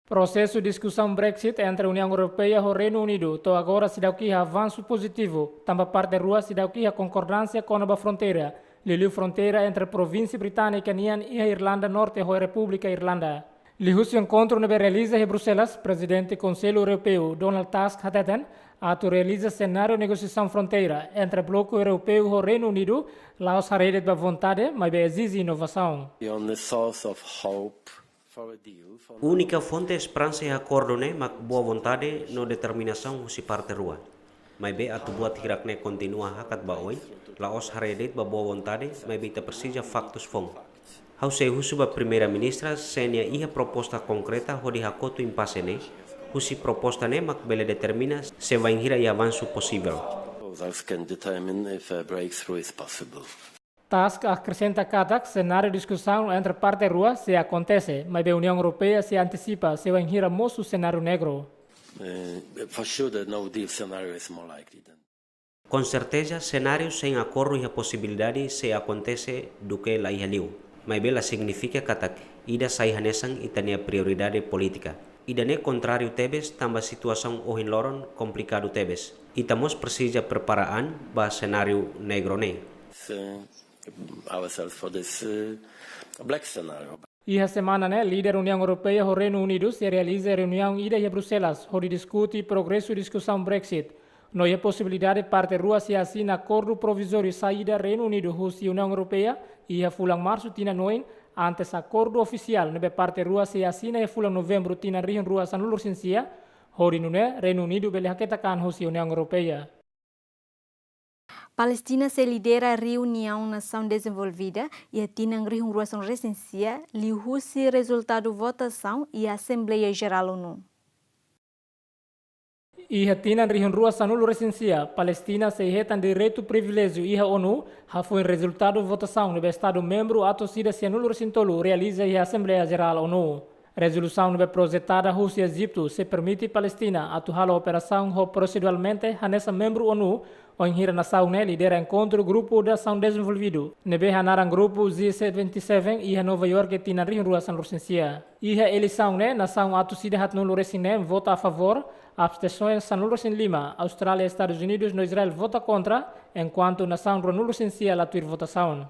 Prosesu diskusaun Brexit entre Uniaun Europeia ho Reinu Unidu to'o agora seidauk iha avansu pozitivu, tanba parte rua seidauk iha konkordánsia kona-ba fronteira, liuliu fronteira entre provínsia Británika nian iha Irlanda Norte ho Repúblika Irlanda. Liuhusi enkontru ne'ebé realiza iha Bruxelas, Prezidente Konsellu Europeu Donald Tusk hateten, atu realiza senáriu negosiasaun fronteira entre bloku Europeu ho Reinu Unidu la'ós haree de'it ba vontade, maibé ezije inovasaun. The only source of hope for a deal for Únika fonte esperansa iha akordu ne'e mak boa vontade no determinasaun husi parte rua. Maibé atu buat hirak ne'e kontinua hakat ba oin, la'ós haree de'it ba boa vontade, maibé ita presiza faktus foun. Ha'u sei husu ba Primeira-Ministra se nia iha proposta konkreta hodi hakotu impase ne'e, husi proposta ne'e mak bele determina se wainhira iha avansu posivel. Thus can determine if a breakthrough is possible. Tusk akresenta katak senáriu diskusaun entre parte rua sei akontese, maibé Uniaun Europeia sei antesipa se wainhira mosu senáriu negru. Uh, for sure, the no deal scenario is more likely than. Ho serteza, senáriu sein akordu iha posibilidade sei akontese duké la iha liu. Maibé la signifika katak ida sai hanesan ita-nia prioridade polítika. Ida-ne'e kontráriu tebes tanba situasaun ohin loron komplikadu tebes. Ita mós presiza prepara an ba senáriu negru ne'e. So, ourselves for this uh, black scenario. Iha semana ne'e, líder Uniaun Europeia ho Reinu Unidu sei realiza reuniaun ida iha Bruxelas, hodi diskute progresu diskusaun Brexit. No iha posibilidade parte rua sei asina akordu provizóriu saida Reinu Unidu husi Uniaun Europeia iha fulan Marsu tinan oin, antes akordu ofisiál ne'ebé parte rua sei asina iha fulan Novembru tinan rihun rua sanulu-resin-sia, hodi nune'e Reinu Unidu bele haketak an husi Uniaun Europeia. Palestina sei lidera reuniaun Nasaun Dezenvolvida iha tinan rihun rua sanulu-resin-sia, liuhusi rezultadu votasaun iha Asembleia Jerál ONU. Iha tinan rihun rua sanulu-resin-sia, Palestina sei hetan direitu priviléjiu iha ONU, hafoin rezultadu votasaun ne'ebé Estadu membru atus ida sianulu-resin-tolu realiza iha Asembleia Jerál ONU. Rezolusaun ne'ebé projetada husi Ejitu sei permite Palestina atu halo operasaun ho proseduralmente hanesan membru ONU, wainhira nasaun ne'e lidera enkontru Grupu Nasaun Dezenvolvidu, ne'ebé hanaran Grupu G seventy seven, iha Nova York tinan rihun rua sanulu-resin-sia. Iha eleisaun ne'e, nasaun atus ida haatnulu-resin-neen vota a favór, abstensaun sanulu-resin-lima, Austrália, Estadus Unidus no Israel vota kontra, enkuantu nasaun ruanulu-resin-sia la tuir votasaun.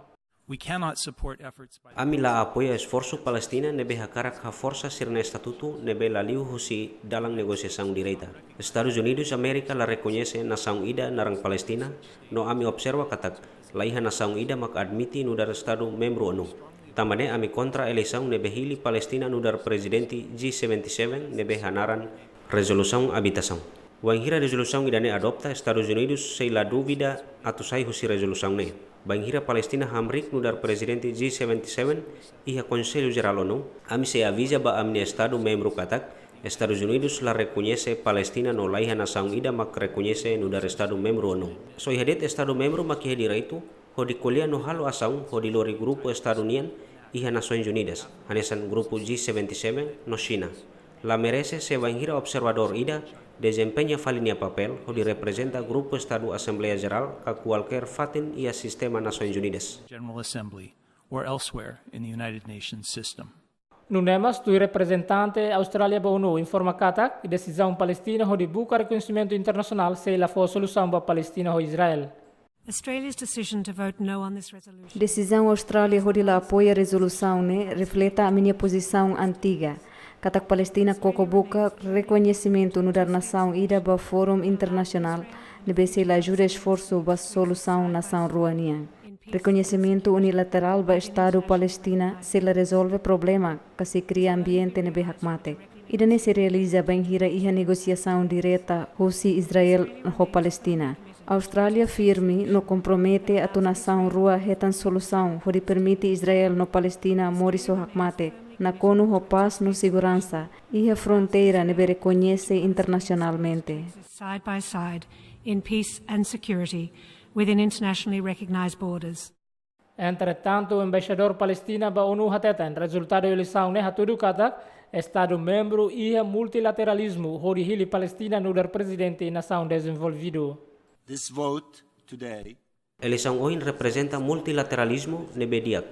We cannot support efforts by Ami la apoia esforsu Palestina ne'ebé hakarak haforsa sira-nia estatutu ne'ebé la liu husi dalan negosiasaun direta. Estadus Unidus Amérika la rekoñese nasaun ida naran Palestina, no ami observa katak la iha nasaun ida mak admite nu'udar Estadu membru ONU. Tanba ne'e ami kontra eleisaun ne'ebé hili Palestina nu'udar prezidente G seventy seven ne'ebé hanaran rezolusaun abitasaun. Wainhira rezolusaun ida-ne'e adopta, Estadus Unidus sei la dúvida atu sai husi rezolusaun ne'e. Bainhira Palestina hamriik nu'udar prezidente G seventy seven iha Konsellu Jerál ONU, ami sei aviza ba ami-nia Estadu membru katak Estadus Unidus la rekoñese Palestina no la iha nasaun ida mak rekoñese nu'udar Estadu membru ONU. Só iha de'it Estadu membru mak iha direitu hodi ko'alia no halo asaun hodi lori grupu Estadu nian iha Nasoins Unidas, hanesan grupu G seventy seven no Xina. La merese se bainhira observadór ida dezempeña fali nia papél hodi reprezenta grupu Estadu Asembleia Jerál ka kualkér fatin iha sistema Nasoins Unidas. General Assembly or elsewhere in the United Nations system. Nune'e mós tuir reprezentante Austrália ba ONU informa katak desizaun Palestina hodi buka rekoñesimentu internasionál sei la fó solusaun ba Palestina ho Israel. Australia's decision to vote no on this resolution. Desizaun Austrália hodi la apoia rezolusaun ne'e refleta ami-nia pozisaun antiga, katak Palestina koko buka rekoñesimentu nu'udar nasaun ida ba fórum internasionál ne'ebé sei la ajuda esforsu ba solusaun nasaun rua nian. Rekoñesimentu unilaterál ba Estadu Palestina sei la rezolve problema ka sei kria ambiente ne'ebé hakmatek. Ida-ne'e sei realiza bainhira iha negosiasaun direta husi Israel ho Palestina. Austrália firme no kompromete atu nasaun rua hetan solusaun hodi permite Israel no Palestina moris ho hakmatek, nakonu ho pás no seguransa, iha fronteira ne'ebé rekoñese internasionalmente. Side by side in peace and security within internationally recognized borders. Entretantu, embaixadór Palestina ba ONU hateten rezultadu eleisaun ne'e hatudu katak Estadu membru iha multilateralizmu hodi hili Palestina nu'udar prezidente nasaun dezenvolvidu. This vote today Eleisaun ohin reprezenta multilateralizmu ne'ebé di'ak.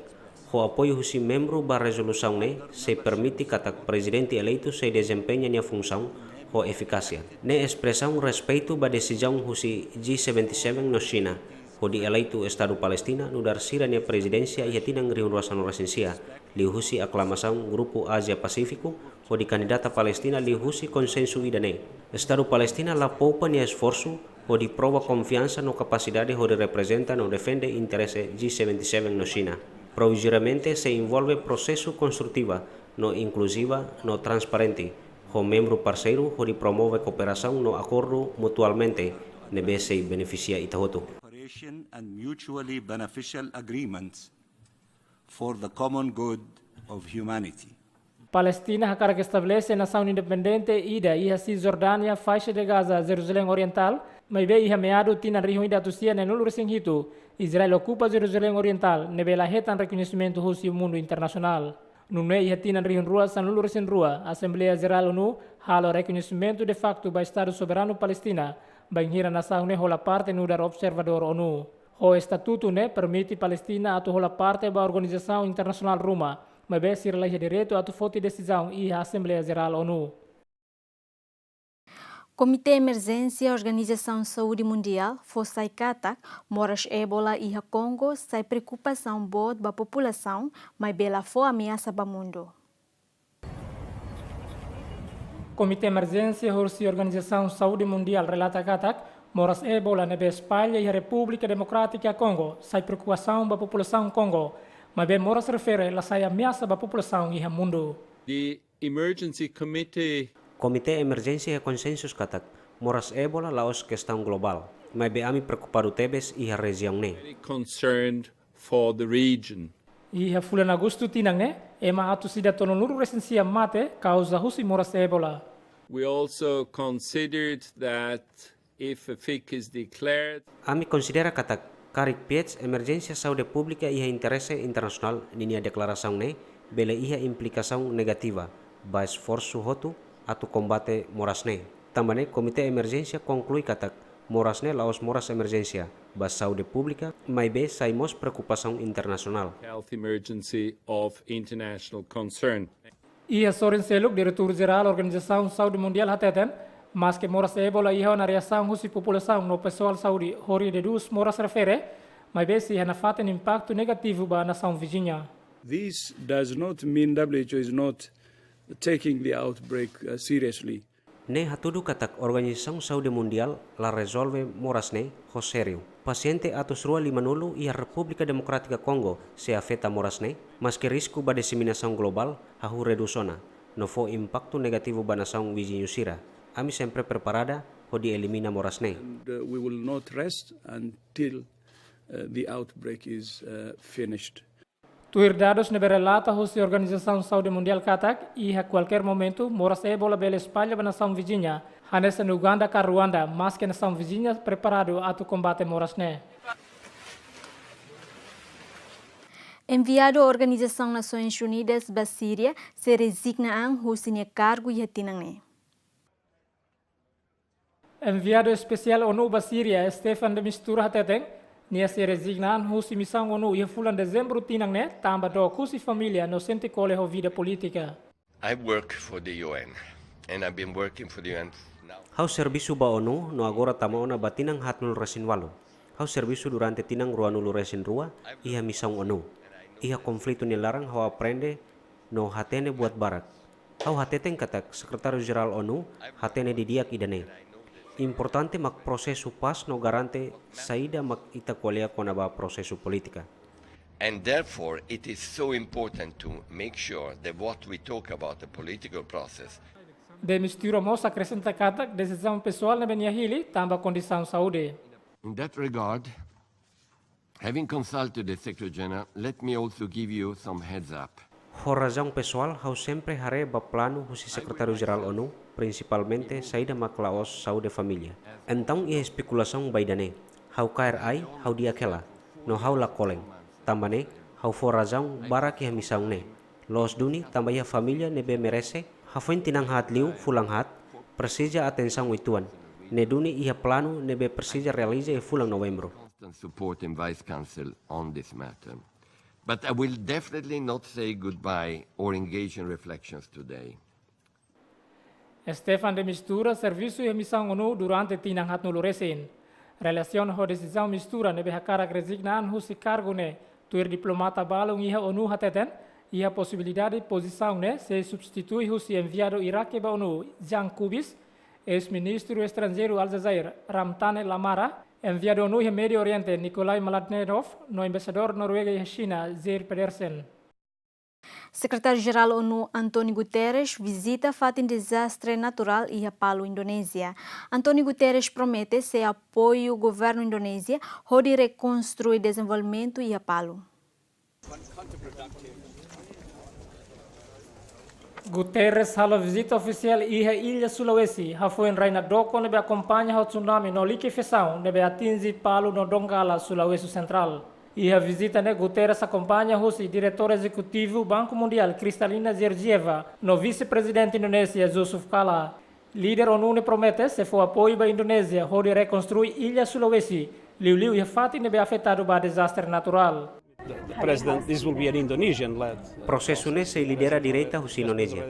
Ho apoiu husi membru ba rezolusaun ne'e, sei permite katak prezidente eleitu sei dezempeña nia funsaun ho efikásia. Ne'e espresaun respeitu ba desizaun husi G seventy seven no Xina, hodi eleitu Estadu Palestina nu'udar sira-nia prezidénsia iha tinan rihun rua sanulu-resin-sia, liuhusi aklamasaun Grupu Ázia Pasífiku, hodi kandidata Palestina liuhusi konsensu ida-ne'e. Estadu Palestina la poupa nia esforsu hodi prova konfiansa no kapasidade hodi reprezenta no defende interese G seventy seven no Xina. Provizoriamente sei envolve prosesu konstrutiva no inkluziva no transparente ho membru parseiru hodi promove kooperasaun no akordu mutualmente ne'ebé sei benefisia ita hotu. Cooperation and mutually beneficial agreements for the common good of humanity. Palestina hakarak estabelese nasaun independente ida iha Sisjordánia, Faixa de Gaza, Jerusalém Orientál, maibé iha meadu tinan rihun ida atus sia neenulu resin hitu, Israel okupa Jerusalém Orientál, ne'ebé la hetan rekoñesimentu husi mundu internasionál. Nune'e iha tinan rihun rua sanulu resin rua, Asembleia Jerál ONU halo rekoñesimentu de facto ba Estadu Soberanu Palestina, bainhira nasaun ne'e hola parte nu'udar observadór ONU. Ho estatutu ne'e permite Palestina atu hola parte ba organizasaun internasionál ruma, maibé sira la iha direitu atu foti desizaun iha Asembleia Jerál ONU. Komité Emerjénsia Organizasaun Saúde Mundiál fó sai katak moras Ebola iha Kongo sai preokupasaun boot ba populasaun, maibé la fó ameasa ba mundu. Komité Emerjénsia husi Organizasaun Saúde Mundiál relata katak moras Ebola ne'ebé espalla iha Repúblika Demokrátika Kongo sai preokupasaun ba populasaun Kongo, maibé moras refere la sai ameasa ba populasaun iha mundu. The Emergency Committee Komité Emerjénsia iha konsensu katak moras Ebola la'ós kestaun globál, maibé ami preokupadu tebes iha rejiaun ne'e. Very concerned for the region. Iha fulan Agostu tinan ne'e, ema atus ida tolunulu resin sia mate kauza husi moras Ebola. We also considered that if a F I C is declared, Ami konsidera katak karik P H emerjénsia saúde públika iha interese internasionál, ninia deklarasaun ne'e bele iha implikasaun negativa ba esforsu hotu atu kombate moras ne'e. Tanba ne'e, Komité Emerjénsia konklui katak moras ne'e la'ós moras emerjénsia ba saúde públika, maibé sai mós preokupasaun internasionál. Health emergency of international concern. Iha sorin seluk, Diretór Jerál Organizasaun Saúde Mundiál hateten, maske moras Ebola iha ona reasaun husi populasaun no pesoál saúde hodi redús moras refere, maibé sei iha nafatin impaktu negativu ba nasaun viziña. This does not mean W H O is not taking the outbreak, uh, seriously. Ne'e hatudu katak Organizasaun Saúde Mundiál la rezolve moras ne'e ho sériu. Pasiente atus rua limanulu iha Repúblika Demokrátika Kongo sei afeta moras ne'e, maske risku ba diseminasaun globál hahú redús ona, no fó impaktu negativu ba nasaun viziñu sira. Ami sempre preparada hodi elimina moras ne'e. And, uh, we will not rest until, uh, the outbreak is, uh, finished. Tuir dadus ne'ebé relata husi Organizasaun Saúde Mundiál katak, iha kualkér momentu, moras Ebola bele espalla ba nasaun viziña, hanesan Uganda ka Ruanda, maske nasaun viziña preparadu atu kombate moras ne'e. Enviadu Organizasaun Nasoins Unidas ba Síria sei rezigna an husi nia kargu iha tinan ne'e. Enviadu Espesiál ONU ba Síria, Staffan de Mistura hateten, nia sei rezigna an husi misaun ONU iha fulan Dezembru tinan ne'e, tanba dook husi família no sente kole ho vida polítika. I work for the U N, and I've been working for the U N now. Ha'u servisu ba ONU, no agora tama ona ba tinan haatnulu resin ualu. Ha'u servisu durante tinan ruanulu resin rua iha misaun ONU. Iha konflitu nia laran ha'u aprende no hatene buat barak. Ha'u hateten katak Sekretáriu Jerál ONU hatene didi'ak ida-ne'e. Importante mak prosesu pás no garante saida mak ita ko'alia kona-ba prosesu polítika. And therefore, it is so important to make sure that what we talk about the political process. De Mistura mós akresenta katak desizaun pesoál ne'ebé nia hili tanba kondisaun saúde. In that regard, having consulted the Secretary General, let me also give you some heads up. Ho razaun pesoál, ha'u sempre haree ba planu husi Sekretáriu Jerál ONU, prinsipalmente saida mak la'ós saúde família. Entaun iha espekulasaun ba ida-ne'e, ha'u kaer ai, ha'u di'ak hela, no ha'u la kolen. Tanba ne'e, ha'u fó razaun barak iha misaun ne'e. Loos duni tanba iha família ne'ebé merese, hafoin tinan haat liu fulan haat, presiza atensaun uitoan. Ne'e duni iha planu ne'ebé presiza realiza iha fulan Novembru. Constant support in Vice Council on this matter. But I will definitely not say goodbye or engage in reflections today. Staffan de Mistura servisu iha misaun ONU durante tinan haatnulu resin. Relasiona ho desizaun Mistura ne'ebé hakarak rezigna an husi kargu ne'e, tuir diplomata balun iha ONU hateten, iha posibilidade pozisaun ne'e sei substitui husi enviadu Iraque ba ONU, Jean Kubis, eis-ministru estranjeiru Aljazair, Ramtane Lamara, enviadu ONU iha Médiu Oriente, Nikolai Mladenov, no embaixadór Noruega iha Xina, Geir Pedersen. Sekretáriu Jerál ONU António Guterres vizita fatin dezastre naturál iha Palu, Indonézia. António Guterres promete sei apoia governu Indonézia hodi rekonstrui dezenvolvimentu iha Palu. Guterres halo vizita ofisiál iha illa Sulawesi, hafoin rai-nakdoko ne'ebé akompaña ho tsunami no likefesaun ne'ebé atinje Palu no Donggala, Sulawesi Sentrál. Iha vizita ne'e Guterres akompaña husi Diretór Ezekutivu Banku Mundiál Kristalina Georgieva no Vise-Prezidente Indonézia Yusuf Kala. Líder ONU ne'e promete sei fó apoiu ba Indonézia hodi rekonstrui illa Sulawesi, liuliu iha fatin ne'ebé afetadu ba dezastre naturál. The, the president, this will be an Indonesian-led, uh, Prosesu ne'e sei lidera direta husi Indonézia.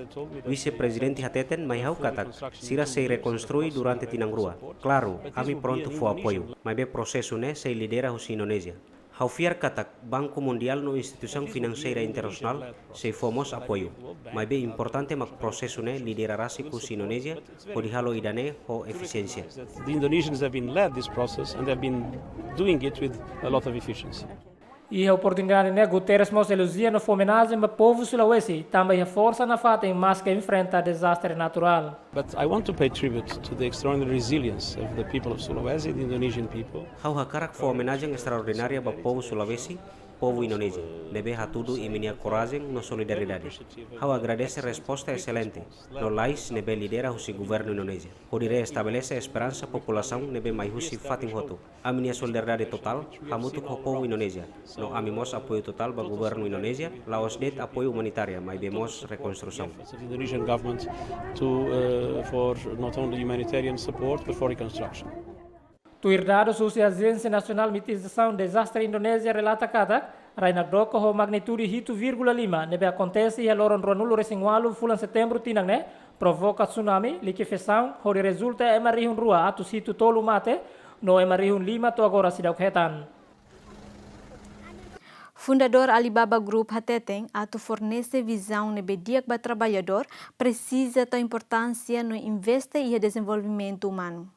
Vise-Prezidente hateten mai ha'u katak sira sei rekonstrui durante tinan rua. Klaru, ami prontu fó apoiu, maibé prosesu ne'e sei lidera husi Indonézia. Ha'u fiar katak Banku Mundiál no instituisaun finanseira internasionál sei fó mós apoiu. Maibé importante mak prosesu ne'e lidera rasik husi Indonézia, hodi halo ida-ne'e ho efisiénsia. The Indonesians have been led this process and have been doing it with a lot of efficiency. Iha oportunidade ne'e Guterres mós elojia no fó omenajen ba povu Sulawesi, tanba iha forsa nafatin maske enfrenta dezastre naturál. But I want to pay tribute to the extraordinary resilience of the people of Sulawesi, the Indonesian people. Ha'u hakarak fó omenajen estraordinária ba povu Sulawesi, povu Indonézia, ne'ebé hatudu imi-nia korajen no solidariedade. Ha'u agradese resposta eselente no lais ne'ebé lidera husi governu Indonézia, hodi reestabelese esperansa populasaun ne'ebé mai husi fatin hotu. Ami-nia solidariedade totál hamutuk ho povu Indonézia, no ami mós apoiu totál ba governu Indonézia, la'ós de'it apoiu umanitária, maibé mós rekonstrusaun. Of the Indonesian government to, uh, for not only humanitarian support, but for reconstruction. Tuir dadus husi Ajénsia Nasionál Mitigasaun Dezastre Indonézia relata katak, rai-nakdoko ho magnitude hitu vírgula lima ne'ebé akontese iha loron ruanulu-resin-ualu fulan Setembru tinan ne'e, provoka tsunami, likefesaun, hodi rezulta ema rihun rua atus hitu tolu mate, no ema rihun lima to'o agora seidauk hetan. Fundadór Alibaba Group hateten atu fornese vizaun ne'ebé di'ak ba traballadór, presiza tau importánsia no investe iha dezenvolvimentu umanu.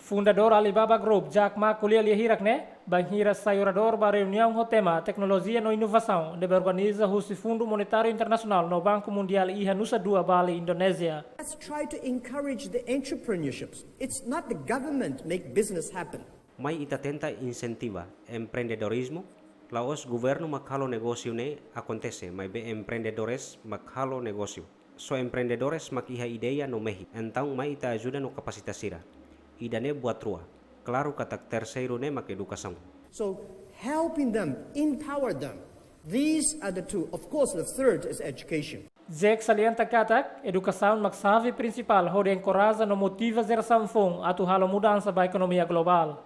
Fundadór Alibaba Group, Jack Ma, ko'alia lia hirak ne'e bainhira sai oradór ba reuniaun ho tema teknolojia no inovasaun ne'ebé organiza husi Fundu Monetáriu Internasionál no Banku Mundiál iha Nusa Dua, Bali, Indonézia. Let's try to encourage the entrepreneurships. It's not the government make business happen. Mai ita tenta insentiva empreendedorizmu, la'ós governu mak halo negósiu ne'e akontese, maibé empreendedores mak halo negósiu. Só empreendedores mak iha ideia no mehi, entaun mai ita ajuda no kapasita sira. Ida-ne'e buat rua. Klaru katak terseiru ne'e mak edukasaun. So helping them, empower them. These are the two. Of course, the third is education. Jack salienta katak edukasaun mak xave prinsipál hodi enkoraja no motiva jerasaun foun atu halo mudansa ba ekonomia globál.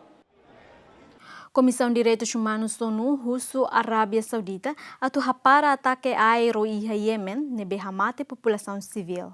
Komisaun Direitus Umanus ONU husu Arábia Saudita atu hapara atake aéreu iha Yemen ne'ebé hamate populasaun sivíl.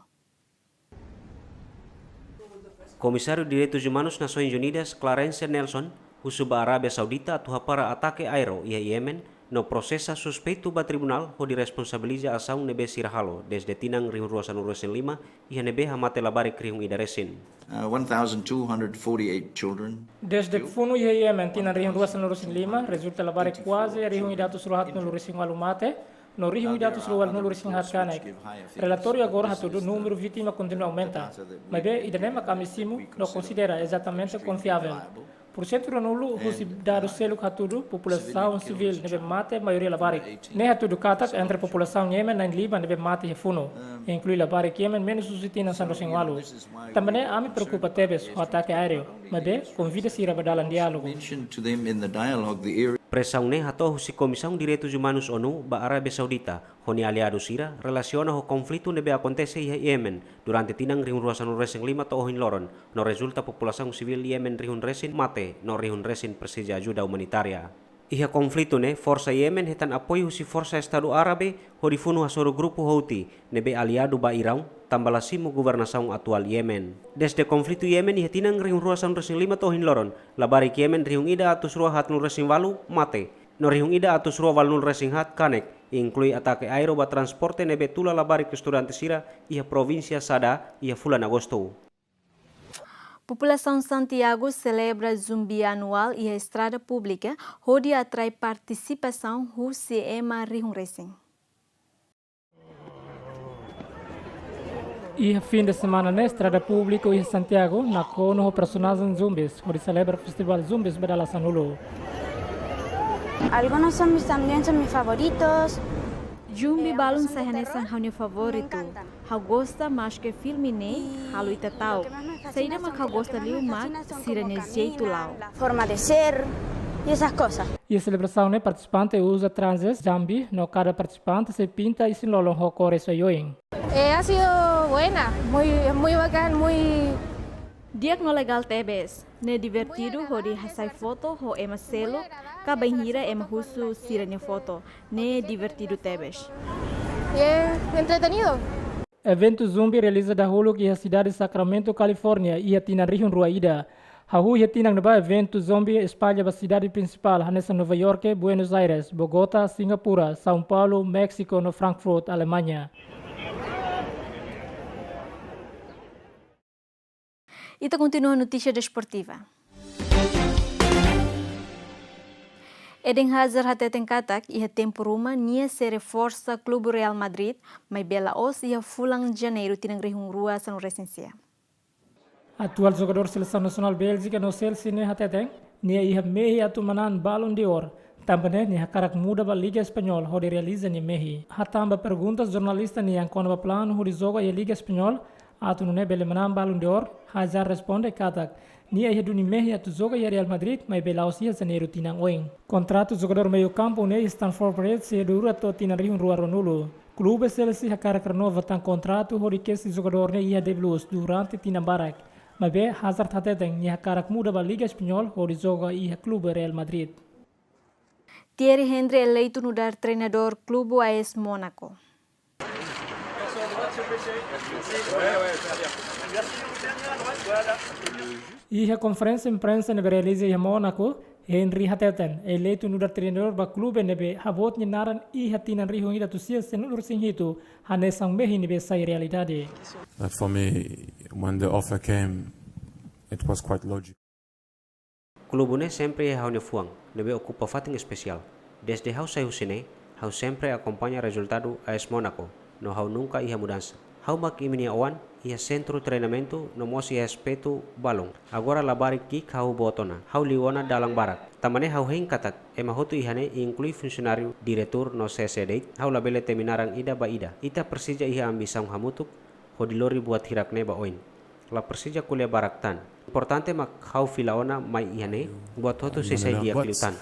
Komisáriu Direitus Umanus Nasoins Unidas, Clarence Nelson, husu ba Arábia Saudita atu hapara atake aéreu iha Yemen, no prosesa suspeitu ba tribunál hodi responsabiliza asaun ne'ebé sira halo dezde tinan rihun rua sanulu-resin-lima, iha ne'ebé hamate labarik rihun ida resin. Uh, one thousand two hundred forty-eight children. Dezde funu iha Yemen tinan rihun rua sanulu-resin-lima, rezulta labarik kuaze rihun ida atus rua haatnulu-resin-ualu mate, no rihun ida atus rua ualunulu-resin-haat kanek. Relatóriu agora hatudu númeru vítima kontinua aumenta. Maibé ida-ne'e mak ami simu no konsidera ezatamente konfiavel. Porsentu ruanulu husi dadus seluk hatudu populasaun sivíl ne'ebé mate maioria labarik. Ne'e hatudu katak entre populasaun Yemen na'in-lima ne'ebé mate iha funu, inklui labarik Yemen menus husi tinan sanulu-resin-ualu. Tanba ne'e ami preokupa tebes ho atake aéreu, maibé konvida sira ba dalan diálogu. Mention to them in the dialogue the area. Presaun ne'e hato'o husi Komisaun Direitus Umanus ONU ba Arábia Saudita, ho nia aliadu sira, relasiona ho konflitu ne'ebé akontese iha Yemen durante tinan rihun rua sanulu-resin-lima to'o ohin loron, no rezulta populasaun sivíl Yemen rihun resin mate, no rihun resin presiza ajuda umanitária. Iha konflitu ne'e, forsa Yemen hetan apoiu husi forsa Estadu Árabe hodi funu hasoru grupu Houthi ne'ebé aliadu ba Iraun, tanba la simu governasaun atuál Yemen. Dezde konflitu Yemen iha tinan rihun rua sanulu-resin-lima to'o ohin loron, labarik Yemen rihun ida atus rua haatnulu-resin-ualu mate, no rihun ida atus rua ualunulu-resin-haat kanek, inklui atake aéreu ba transporte ne'ebé tula labarik estudante sira iha provínsia Sada iha fulan Agostu. Populasaun Santiago selebra zumbi anuál iha estrada públika, hodi atrai partisipasaun husi ema rihun resin. Iha fin de semana ne'e, estrada públiku iha Santiago nakonu ho personajen zumbis, hodi selebra festivál zumbis ba dala sanulu. Algunos zombies también son mis favoritos. Zumbi balun sai hanesan ha'u-nia favoritu. Ha'u gosta maske filme ne'e halo ita ta'uk. Saida mak ha'u gosta liu mak sira-nia jeitu la'o. La forma de ser y esas cosas. Iha selebrasaun ne'e partisipante uza trajes zumbi no kada partisipante sei pinta isin-lolon ho kores oioin. Eh, ha sido buena, muy, muy bacán, muy... Di'ak no legal tebes. Ne'e divertidu hodi hasai foto ho ema seluk, ka bainhira ema husu sira-nia foto. Ne'e divertidu tebes. Y es entretenido. Eventu zumbi realiza dahuluk iha sidade Sacramento, California, iha tinan rihun rua ida. Hahú iha tinan ne'ebá eventu zumbi espalla ba sidade prinsipál, hanesan Nova York, Buenos Aires, Bogotá, Singapura, São Paulo, México, no Frankfurt, Alemanha. Ita kontinua notísia desportiva. Eden Hazard hateten katak, iha tempu ruma, nia sei reforsa klube Real Madrid, maibé la'ós iha fulan Janeiru tinan rihun rua sanulu-resin-sia. Atuál jogadór selesaun nasionál Béljika no Chelsea ne'e hateten, nia iha mehi atu manán Balun de Our, tanba ne'e nia hakarak muda ba Liga Espanyol hodi realiza nia mehi. Hatán ba perguntas jornalista nian kona-ba planu hodi joga iha Liga Espanyol, atu nune'e bele manán Balun de Our, Hazard responde katak, nia iha duni mehi atu joga iha Real Madrid, maibé la'ós iha Janeiru tinan oin. Kontratu jogadór meiu-kampu ne'e iha Stamford Bridge sei dura to'o tinan rihun rua ruanulu. Klube Chelsea hakarak renova tan kontratu hodi kesi jogadór ne'e iha The Blues durante tinan barak. Maibé Hazard hateten nia hakarak muda ba Liga Espanyol hodi joga iha klube Real Madrid. Thierry Henry eleitu nu'udar treinadór klube A S Mónaco. Iha konferénsia imprensa ne'ebé realiza iha Mónaco, Henry hateten, eleitu nu'udar treinadór ba klube ne'ebé haboot nia naran iha tinan rihun ida atus sia sianulu-resin-hitu, hanesan mehi ne'ebé sai realidade. But for me, when the offer came, it was quite logical. Klube ne'e sempre iha ha'u-nia fuan, ne'ebé okupa fatin espesiál. Desde ha'u sai husi ne'e, ha'u sempre akompaña rezultadu A S Mónaco, no ha'u nunka iha mudansa. Ha'u mak imi-nia oan, iha sentru treinamentu, no mós iha aspetu balun. Agora labarik ki'ik ha'u boot ona, ha'u liu ona dalan barak. Tanba ne'e ha'u hein katak, ema hotu iha ne'e inklui funsionáriu, diretór no C C de'it, ha'u labele temi naran ida ba ida. Ita presiza iha ambisaun hamutuk, hodi lori buat hirak ne'e ba oin. La presiza ko'alia barak tan. Importante mak ha'u fila ona mai iha ne'e, buat hotu sei sai di'ak liután.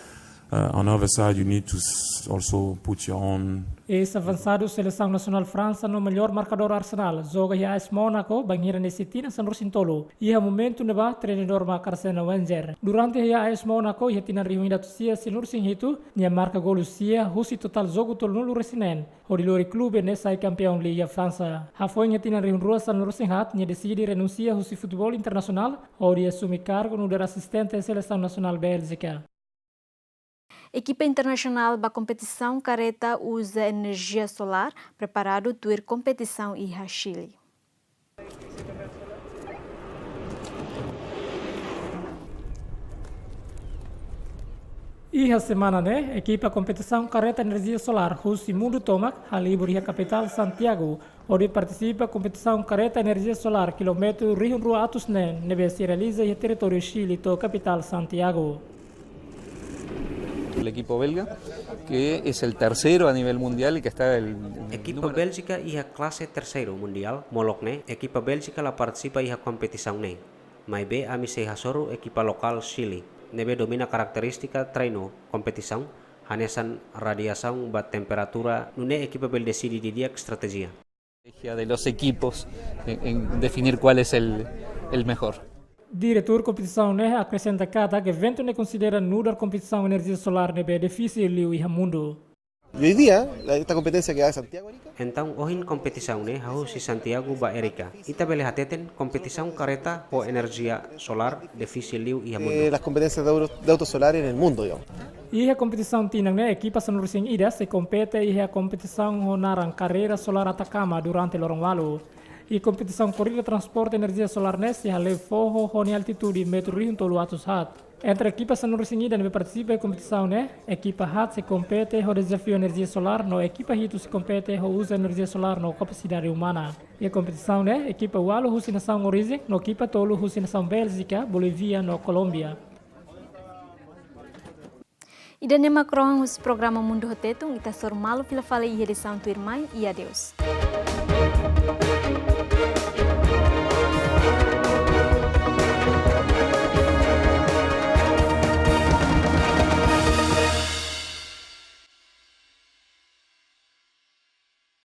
Uh, on the other side, you need to s-, also put your own. Eis-avansadu selesaun nasionál Fransa no mellór markadór Arsenal, joga iha A S Mónaco, bainhira ne'e sei tinan sanulu-resin-tolu. Iha momentu ne'ebá, treinadór mak Arsene Wenger. Durante iha A S Mónaco, iha tinan rihun ida atus sia sianulu-resin-hitu, nia marka golu sia, husi totál jogu tolunulu-resin-neen. Hodi lori klube ne'e sai kampeaun Liga Fransa. Hafoin iha tinan rihun rua sanulu-resin-haat, nia deside renunsia husi futeból internasionál, hodi asume kargu nu'udar asistente selesaun nasionál Béljika. Ekipa internasionál ba kompetisaun karreta uza enerjia solár, preparadu tuir kompetisaun iha Chile. Iha semana ne'e, ekipa kompetisaun karreta enerjia solár husi mundu tomak halibur iha kapitál Santiago, hodi partisipa kompetisaun karreta enerjia solár kilómetru rihun rua atus neen ne'ebé sei realiza iha territóriu Chile to'o kapitál Santiago. El equipo belga, que es el tercero a nivel mundial y que está el, el Ekipa número Béljika iha klase terseiru mundiál, molok ne'e, ekipa Béljika la partisipa iha kompetisaun ne'e. Maibé ami sei hasoru ekipa lokál Chile, ne'ebé domina karakterístika treinu kompetisaun, hanesan radiasaun ba temperatura, nune'e ekipa bele deside didi'ak estratéjia. Estrategia de los equipos en, en definir cuál es el, el mejor. Diretór kompetisaun ne'e akresenta katak eventu ne'e konsidera nu'udar kompetisaun enerjia solár ne'ebé difisil liu iha mundu. Y hoy día, la, esta competencia que va de Santiago a Arica. Entaun, ohin kompetisaun ne'e hahú husi Santiago ba Arica. Ita bele hateten kompetisaun karreta ho enerjia solár difisil liu iha mundu. Eh, las competencias de auto, de autos solares en el mundo, digamos. Iha kompetisaun tinan ne'e ekipa sanulu-resin-ida sei kompete iha kompetisaun ho naran Carreira Solar Atacama durante loron ualu. I kompetisaun korrida transporte enerjia solár ne'e sei haleu foho ho nia altitude metru rihun tolu atus haat. Entre ekipa sanulu-resin-ida ne'ebé partisipa iha kompetisaun ne'e, ekipa haat sei kompete ho dezafiu enerjia solár no ekipa hitu sei kompete ho uza enerjia solár no kapasidade umana. Iha kompetisaun ne'e, ekipa ualu husi nasaun orijen no ekipa tolu husi nasaun Béljika, Bolívia no Kolómbia. Ida-ne'e mak rohan husi programa Mundu ho Tetun, ita hasoru malu fila fali iha edisaun tuirmai, i adeus.